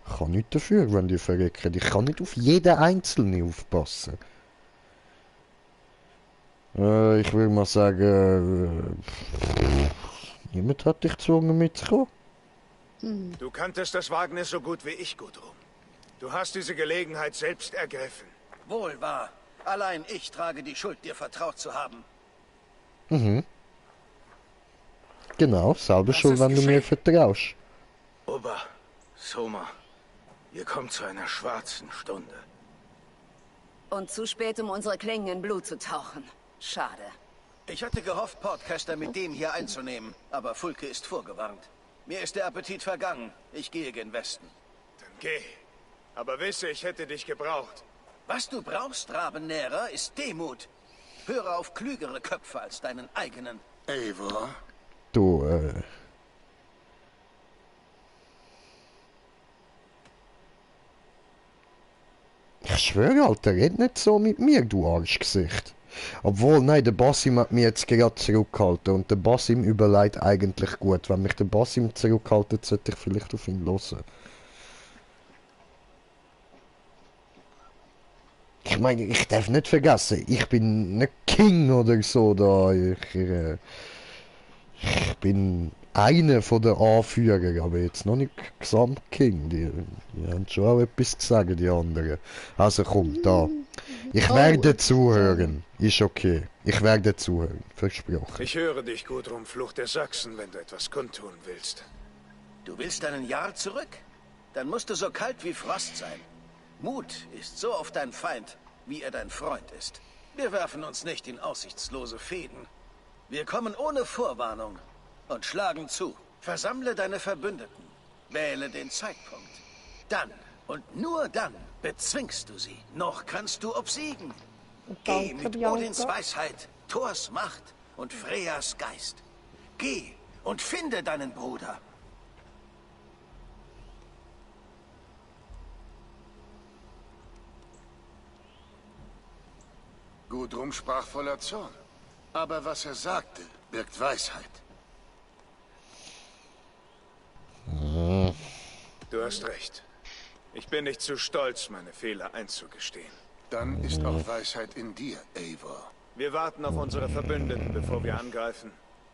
Ich kann nicht dafür, wenn die verrecken. Ich kann nicht auf jeden Einzelnen aufpassen. Ich würde mal sagen... niemand hat dich gezwungen mitzukommen. Du kanntest das Wagnis so gut wie ich, Gudrun. Du hast diese Gelegenheit selbst ergriffen. Wohl wahr. Allein ich trage die Schuld, dir vertraut zu haben. Mhm. Genau, selber schuld, wenn du mir vertraust. Ober, Soma, ihr kommt zu einer schwarzen Stunde. Und zu spät, um unsere Klingen in Blut zu tauchen. Schade. Ich hatte gehofft, Podcaster mit dem hier einzunehmen, aber Fulke ist vorgewarnt. Mir ist der Appetit vergangen. Ich gehe gen Westen. Dann geh. Aber wisse, ich hätte dich gebraucht. Was du brauchst, Rabennährer, ist Demut. Höre auf klügere Köpfe als deinen eigenen. Eivor? Du, Ich schwöre, Alter, red nicht so mit mir, du Arschgesicht. Obwohl, nein, der Basim hat mich jetzt gerade zurückgehalten und der Basim überlegt eigentlich gut. Wenn mich der Basim zurückhaltet, sollte ich vielleicht auf ihn hören. Ich meine, ich darf nicht vergessen, ich bin nicht King oder so da. Ich bin einer von den Anführern, aber jetzt noch nicht Gesamtking. Die haben schon auch etwas zu sagen, die anderen. Also komm, da. Ich werde zuhören. Ist okay. Ich werde zuhören. Versprochen. Ich höre dich, Gudrun, Fluch der Sachsen, wenn du etwas kundtun willst. Du willst einen Jahr zurück? Dann musst du so kalt wie Frost sein. Mut ist so oft dein Feind, wie er dein Freund ist. Wir werfen uns nicht in aussichtslose Fehden. Wir kommen ohne Vorwarnung und schlagen zu. Versammle deine Verbündeten. Wähle den Zeitpunkt. Dann und nur dann bezwingst du sie. Noch kannst du obsiegen. Geh mit Odins Weisheit, Thors Macht und Freyas Geist. Geh und finde deinen Bruder. Gudrun sprach voller Zorn. Aber was er sagte, birgt Weisheit. Du hast recht. Ich bin nicht zu stolz, meine Fehler einzugestehen. Dann ist auch Weisheit in dir, Eivor. Wir warten auf unsere Verbündeten, bevor wir angreifen.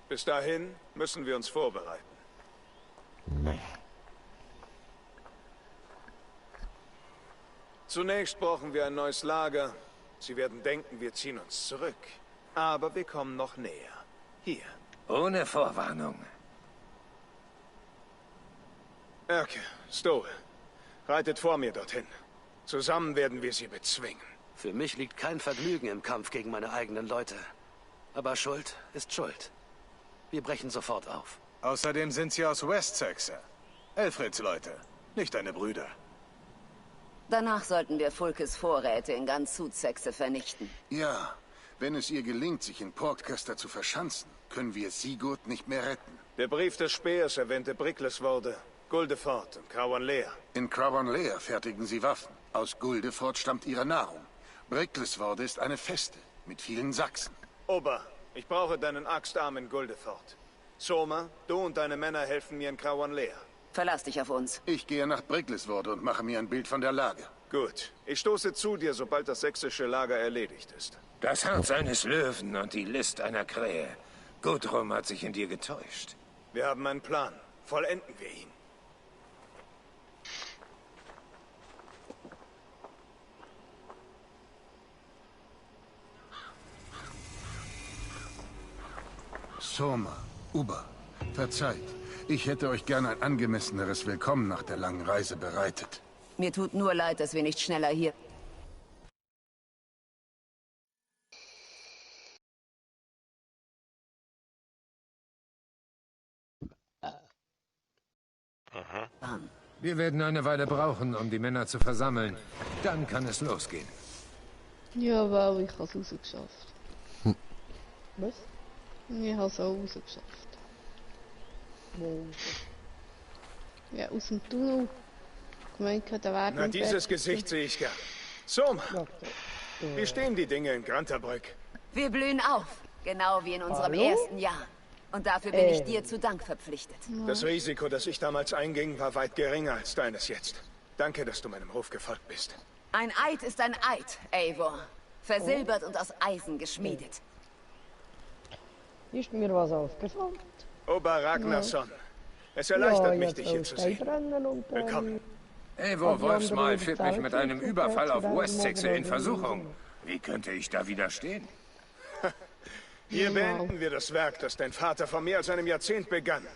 Bis dahin müssen wir uns vorbereiten. Zunächst brauchen wir ein neues Lager. Sie werden denken, wir ziehen uns zurück. Aber wir kommen noch näher. Hier. Ohne Vorwarnung. Erke, Stowe, reitet vor mir dorthin. Zusammen werden wir sie bezwingen. Für mich liegt kein Vergnügen im Kampf gegen meine eigenen Leute. Aber Schuld ist Schuld. Wir brechen sofort auf. Außerdem sind sie aus Wessex. Elfrids Leute, nicht deine Brüder. Danach sollten wir Fulkes Vorräte in ganz Sussex vernichten. Ja, wenn es ihr gelingt, sich in Portcaster zu verschanzen, können wir Sigurd nicht mehr retten. Der Brief des Speers erwähnte Bricklesworde, Guldefort und Crowan-Lear. In Crowan-Lear fertigen sie Waffen. Aus Guldefort stammt ihre Nahrung. Bricklesworde ist eine Feste mit vielen Sachsen. Ober, ich brauche deinen Axtarm in Guldefort. Soma, du und deine Männer helfen mir in Crowan-Lear. Verlass dich auf uns. Ich gehe nach Bricklesworde und mache mir ein Bild von der Lage. Gut. Ich stoße zu dir, sobald das sächsische Lager erledigt ist. Das Herz eines Löwen und die List einer Krähe. Gudrun hat sich in dir getäuscht. Wir haben einen Plan. Vollenden wir ihn. Soma, Uber, verzeiht. Ich hätte euch gern ein angemesseneres Willkommen nach der langen Reise bereitet. Mir tut nur leid, dass wir nicht schneller hier... Wir werden eine Weile brauchen, um die Männer zu versammeln. Dann kann es losgehen. Ja, wow, ich habe es rausgeschafft. Was? Ich habe es auch rausgeschafft. Wo? Ja, aus dem Tunnel. Der Weg Na, dieses Gesicht sehe ich gern. Soma, wie stehen die Dinge in Grantabrück? Wir blühen auf, genau wie in unserem ersten Jahr. Und dafür bin ich dir zu Dank verpflichtet. Das Risiko, das ich damals einging, war weit geringer als deines jetzt. Danke, dass du meinem Ruf gefolgt bist. Ein Eid ist ein Eid, Eivor. Versilbert und aus Eisen geschmiedet. Ist mir was aufgefallen? Ober Ragnarsson. Es erleichtert mich, dich hier zu sehen. Willkommen. Eivor Wolfsmal führt mich mit einem Überfall auf Wessex in Versuchung. Wie könnte ich da widerstehen? Hier beenden wir das Werk, das dein Vater vor mehr als einem Jahrzehnt begann.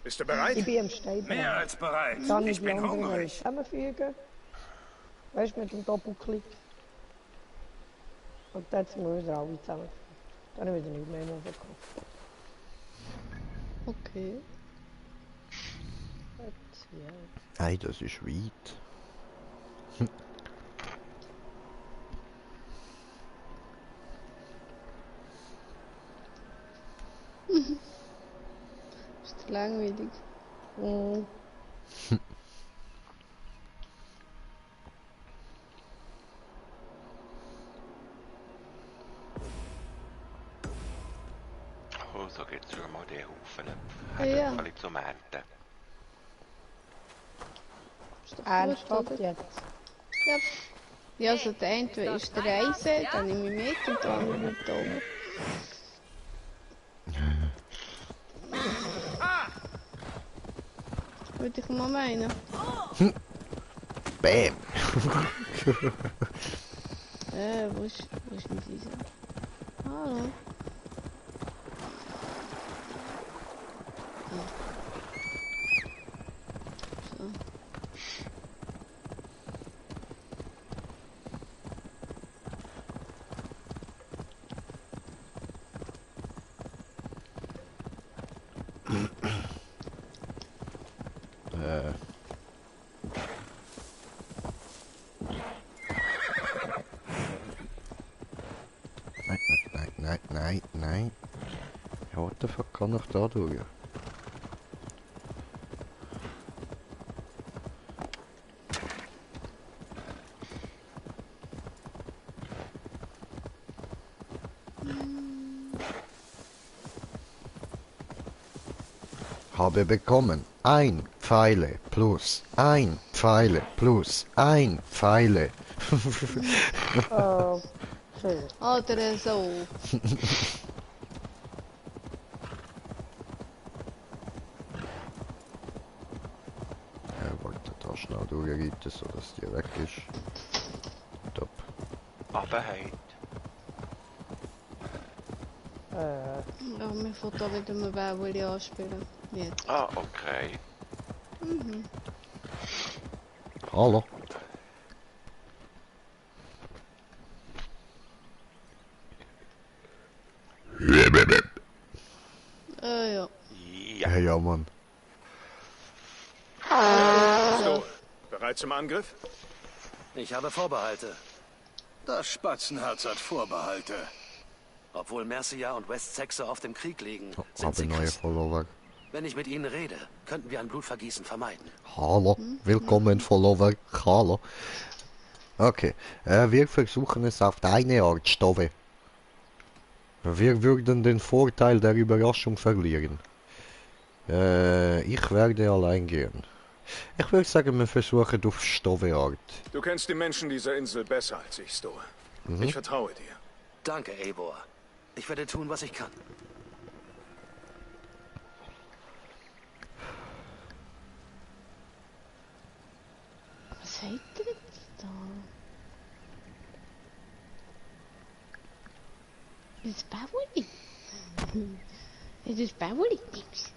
Bist du bereit? Ich bin am Steinbrand. Mehr als bereit. Kann Ich bin hungrig. Zusammenfügen. Weißt du, mit dem Doppelklick. Und jetzt müssen wir alle zusammenfügen. Dann habe ich wieder nicht mehr verkauft. Okay. Hey, das ist weit. Ist langweilig. Oh. Oh, so geht's schon mal den Haufen. Ja. Kann ich zum Ernten. Ernsthaft jetzt? Ja. Ja, also der eine ist der Reise, dann nehme ich mit und der andere bleibt oben. Würde ich mal meinen. Bam! Wo ist mein Isa? Hallo. So. Nein. Ja, what the fuck kann ich da durch? Habe bekommen 1 Pfeile plus 1 Pfeile plus 1 Pfeile. Oh, schön. Oder so. Er wollte da schnell durchreiten, so dass die weg ist. Top. Abheit. Ja, mir fällt da wieder mal Bäuerli anspielen. Jetzt. Ah, okay. Mhm. Hallo. Ja. Ja, Mann. So, bereit zum Angriff? Ich habe Vorbehalte. Das Spatzenherz hat Vorbehalte. Obwohl Mercia und Westsexe auf dem Krieg liegen, sind Habe sie neue Christen. Follower. Wenn ich mit ihnen rede, könnten wir ein Blutvergießen vermeiden. Hallo, willkommen Follower. Hallo. Okay, wir versuchen es auf deine Art, Stove. Wir würden den Vorteil der Überraschung verlieren. Ich werde allein gehen. Ich würde sagen, wir versuchen auf Stove-Art. Du kennst die Menschen dieser Insel besser als ich, Sto. Ich vertraue dir. Danke, Eivor. Ich werde tun, was ich kann. Was seid ihr jetzt da? Das Bäuerli. Das Bäuerli-Dings.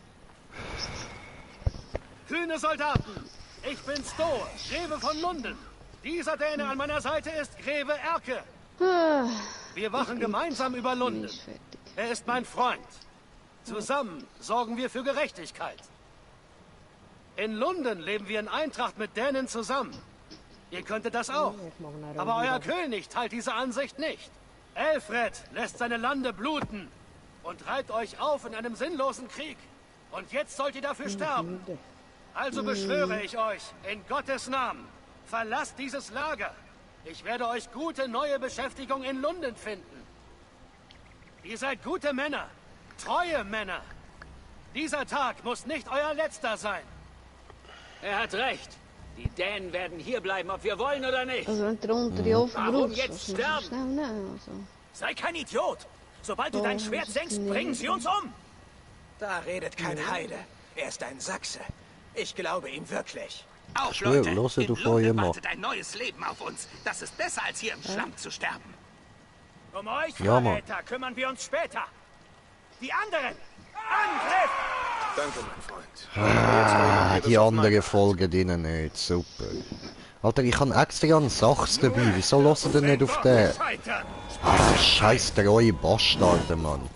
Kühne Soldaten, ich bin Sto, Greve von Lunden. Dieser Däne an meiner Seite ist Greve Erke. Wir wachen gemeinsam über Lunden. Er ist mein Freund. Zusammen sorgen wir für Gerechtigkeit. In Lunden leben wir in Eintracht mit Dänen zusammen. Ihr könntet das auch. Aber euer König teilt diese Ansicht nicht. Elfred lässt seine Lande bluten und treibt euch auf in einem sinnlosen Krieg. Und jetzt sollt ihr dafür sterben. Also beschwöre ich euch, in Gottes Namen, verlasst dieses Lager. Ich werde euch gute neue Beschäftigung in Lunden finden. Ihr seid gute Männer, treue Männer. Dieser Tag muss nicht euer letzter sein. Er hat recht. Die Dänen werden hier bleiben, ob wir wollen oder nicht. Also wenn der unter die Ofen Warum brauchst, jetzt das sterben? musst du schnell nehmen, also. Sei kein Idiot. Sobald du dein Schwert senkst, bringen sie uns um. Da redet kein Heide. Er ist ein Sachse. Ich glaube ihm wirklich. Auch Leute, los, du vorher mal. Wartet ein neues Leben auf uns. Das ist besser, als hier im Schlamm zu sterben. Um euch, Ja, Mann. Verräter, kümmern wir uns später. Die anderen! Angriff! Danke, mein Freund. Die andere Folge denen nicht, super. Alter, ich habe extra einen Sachs dabei, wieso hört ihr nicht auf den? Scheiß treue Bastarde, Mann.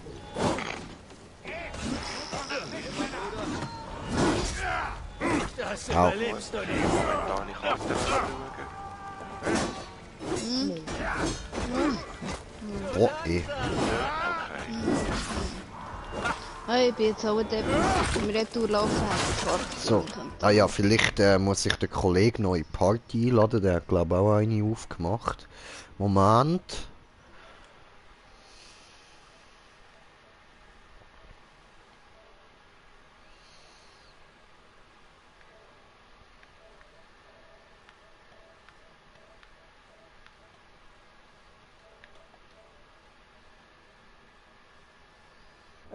Das Au. überlebst du nicht. Da nicht auf den Oh, eh. Ich bin jetzt auch der, im Retourlauf So, ah ja, vielleicht muss sich der Kollege noch in die Party einladen, der hat glaube ich auch eine aufgemacht. Moment.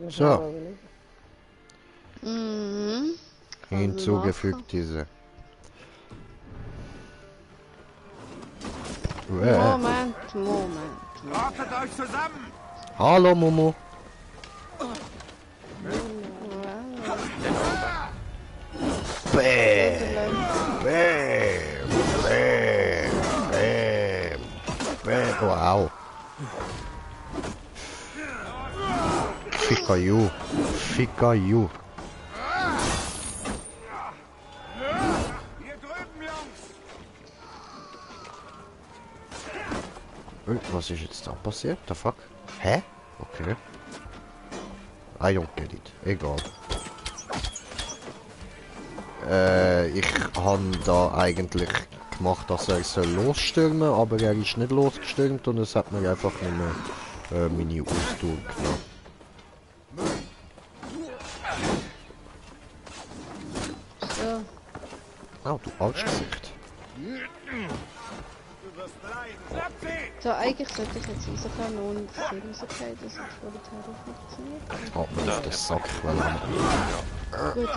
So. Mhm. Hinzugefügt diese. Moment. Rottet euch zusammen! Hallo Momo. Bäm. Bäm. Bäm. Bäm. Wow. Fica you. Fica you. Was ist jetzt da passiert? The fuck? Hä? Okay. I don't get it. Egal. Ich habe da eigentlich gemacht, dass er soll losstürmen, aber er ist nicht losgestürmt und es hat mir einfach nicht mehr meine Ausdauer genommen. So. Oh, du Arschgesicht. So, eigentlich sollte ich jetzt rauskommen und das Ding rausgehen, das hat vorher funktioniert. Oh, mir ist der Sack verlangt. Gut.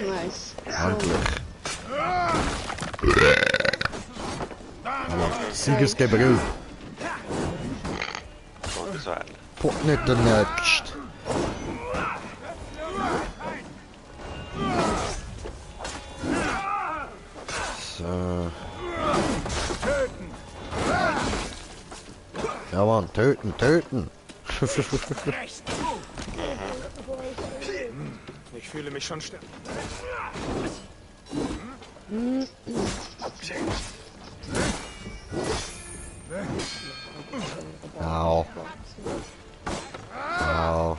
Nice. Endlich. Siegesgebrüll. Pot nicht der Nächste. So. Ja Mann, töten, töten. Ich fühle mich schon stärker. Au. Au.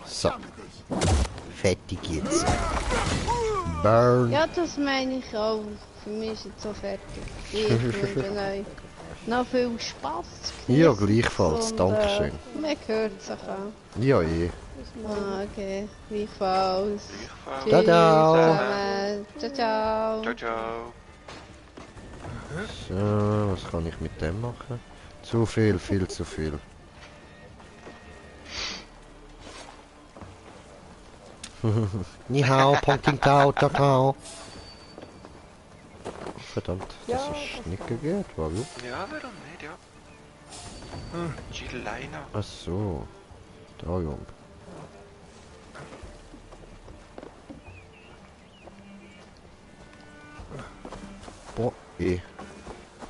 So. Fertig jetzt. Burn. Ja, das meine ich auch. Für mich ist jetzt so fertig. Ich wünsche euch noch viel Spaß. Ja, gleichfalls. Und, Dankeschön. Man hört sich auch. Ja, eh. Ah, okay. Gleichfalls. Ciao, ciao. Zusammen. Ciao, ciao. Ciao, ciao. So, was kann ich mit dem machen? Zu viel, viel zu viel. Ni hao, Ponting Tao, Tao. Verdammt, das ist nicht gegeben, warum? Ja, warum nicht, ja. Chilliner. Ach so, darum. Boah,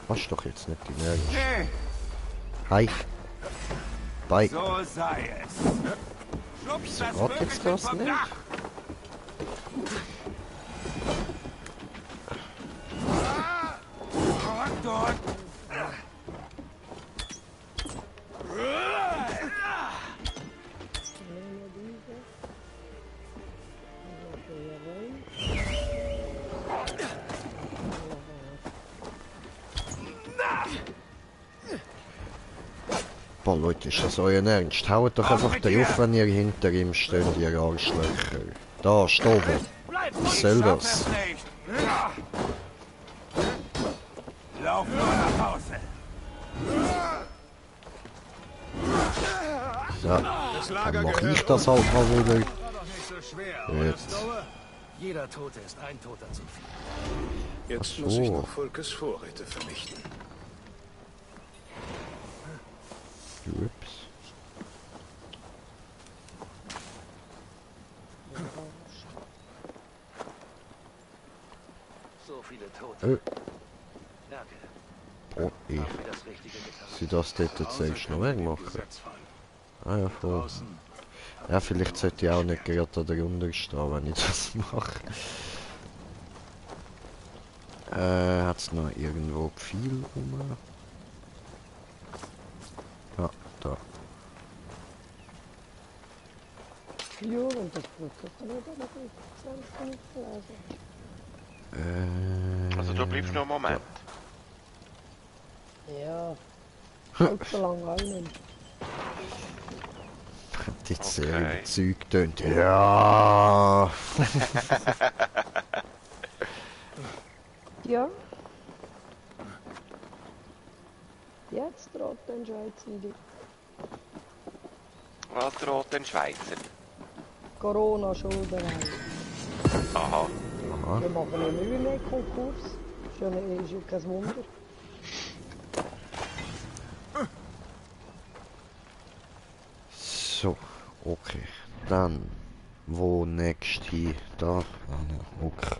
Wasch doch jetzt nicht die Nerven. Hi. Bye. So sei es. Schubst das Geht jetzt Vögelchen das vom nicht? Dach. Dort. Boah Leute, ist das euer Ernst? Haut doch einfach drauf, wenn ihr hinter ihm steht, ihr Arschlöcher. Da, Stobe. Was soll das? Lauf nur nach Hause. So, dann mach ich das halt mal wieder. Jetzt. Jeder Tote ist ein Toter zu viel. Jetzt Ach so. muss ich noch Volkes Vorräte vernichten. Ups. So viele Tote. Oh, sie das dort jetzt selbst noch wegmachen? Ah ja, voll. Ja, vielleicht sollte ich auch nicht gerade da drunter stehen, wenn ich das mache. Hat es noch irgendwo viel rum? da. Ja, und das Podcast dann wieder noch 20 Minuten lesen. Also du bleibst noch einen Moment. Ja. Allzu lang auch nicht. Hat jetzt sehr überzeugt tönt. Ja. Ja. Jetzt droht den Schweizer nicht. Was droht den Schweizer? Corona-Schuldenei. Aha. Wir machen ja nicht mehr Konkurs. Ist ja kein Wunder. So, okay. Dann, wo nächst hier? Da? Okay.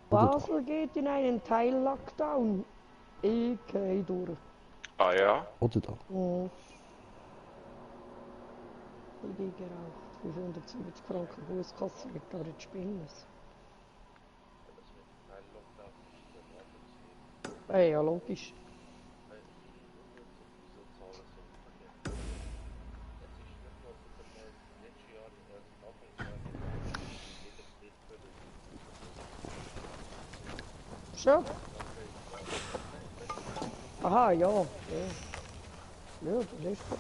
Basel geht in einen Teil-Lockdown. Ich gehe durch. Ah ja? Oder da? Mhm. Ich gehe geraucht. 570 Franken Bußkasse, aber jetzt spinnen es. Ja, logisch. Schon? Aha, ja. Ja, das ist so.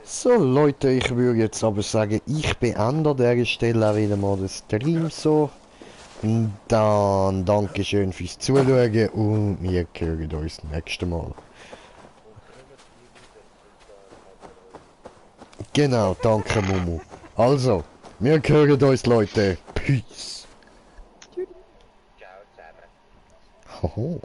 So Leute, ich würde jetzt aber sagen, ich beende an dieser Stelle auch wieder mal den Stream so. Und dann Dankeschön fürs Zuschauen und wir hören uns das nächste Mal. Genau, danke Mumu. Also, wir hören uns Leute. Peace. Ciao zusammen. Hoho.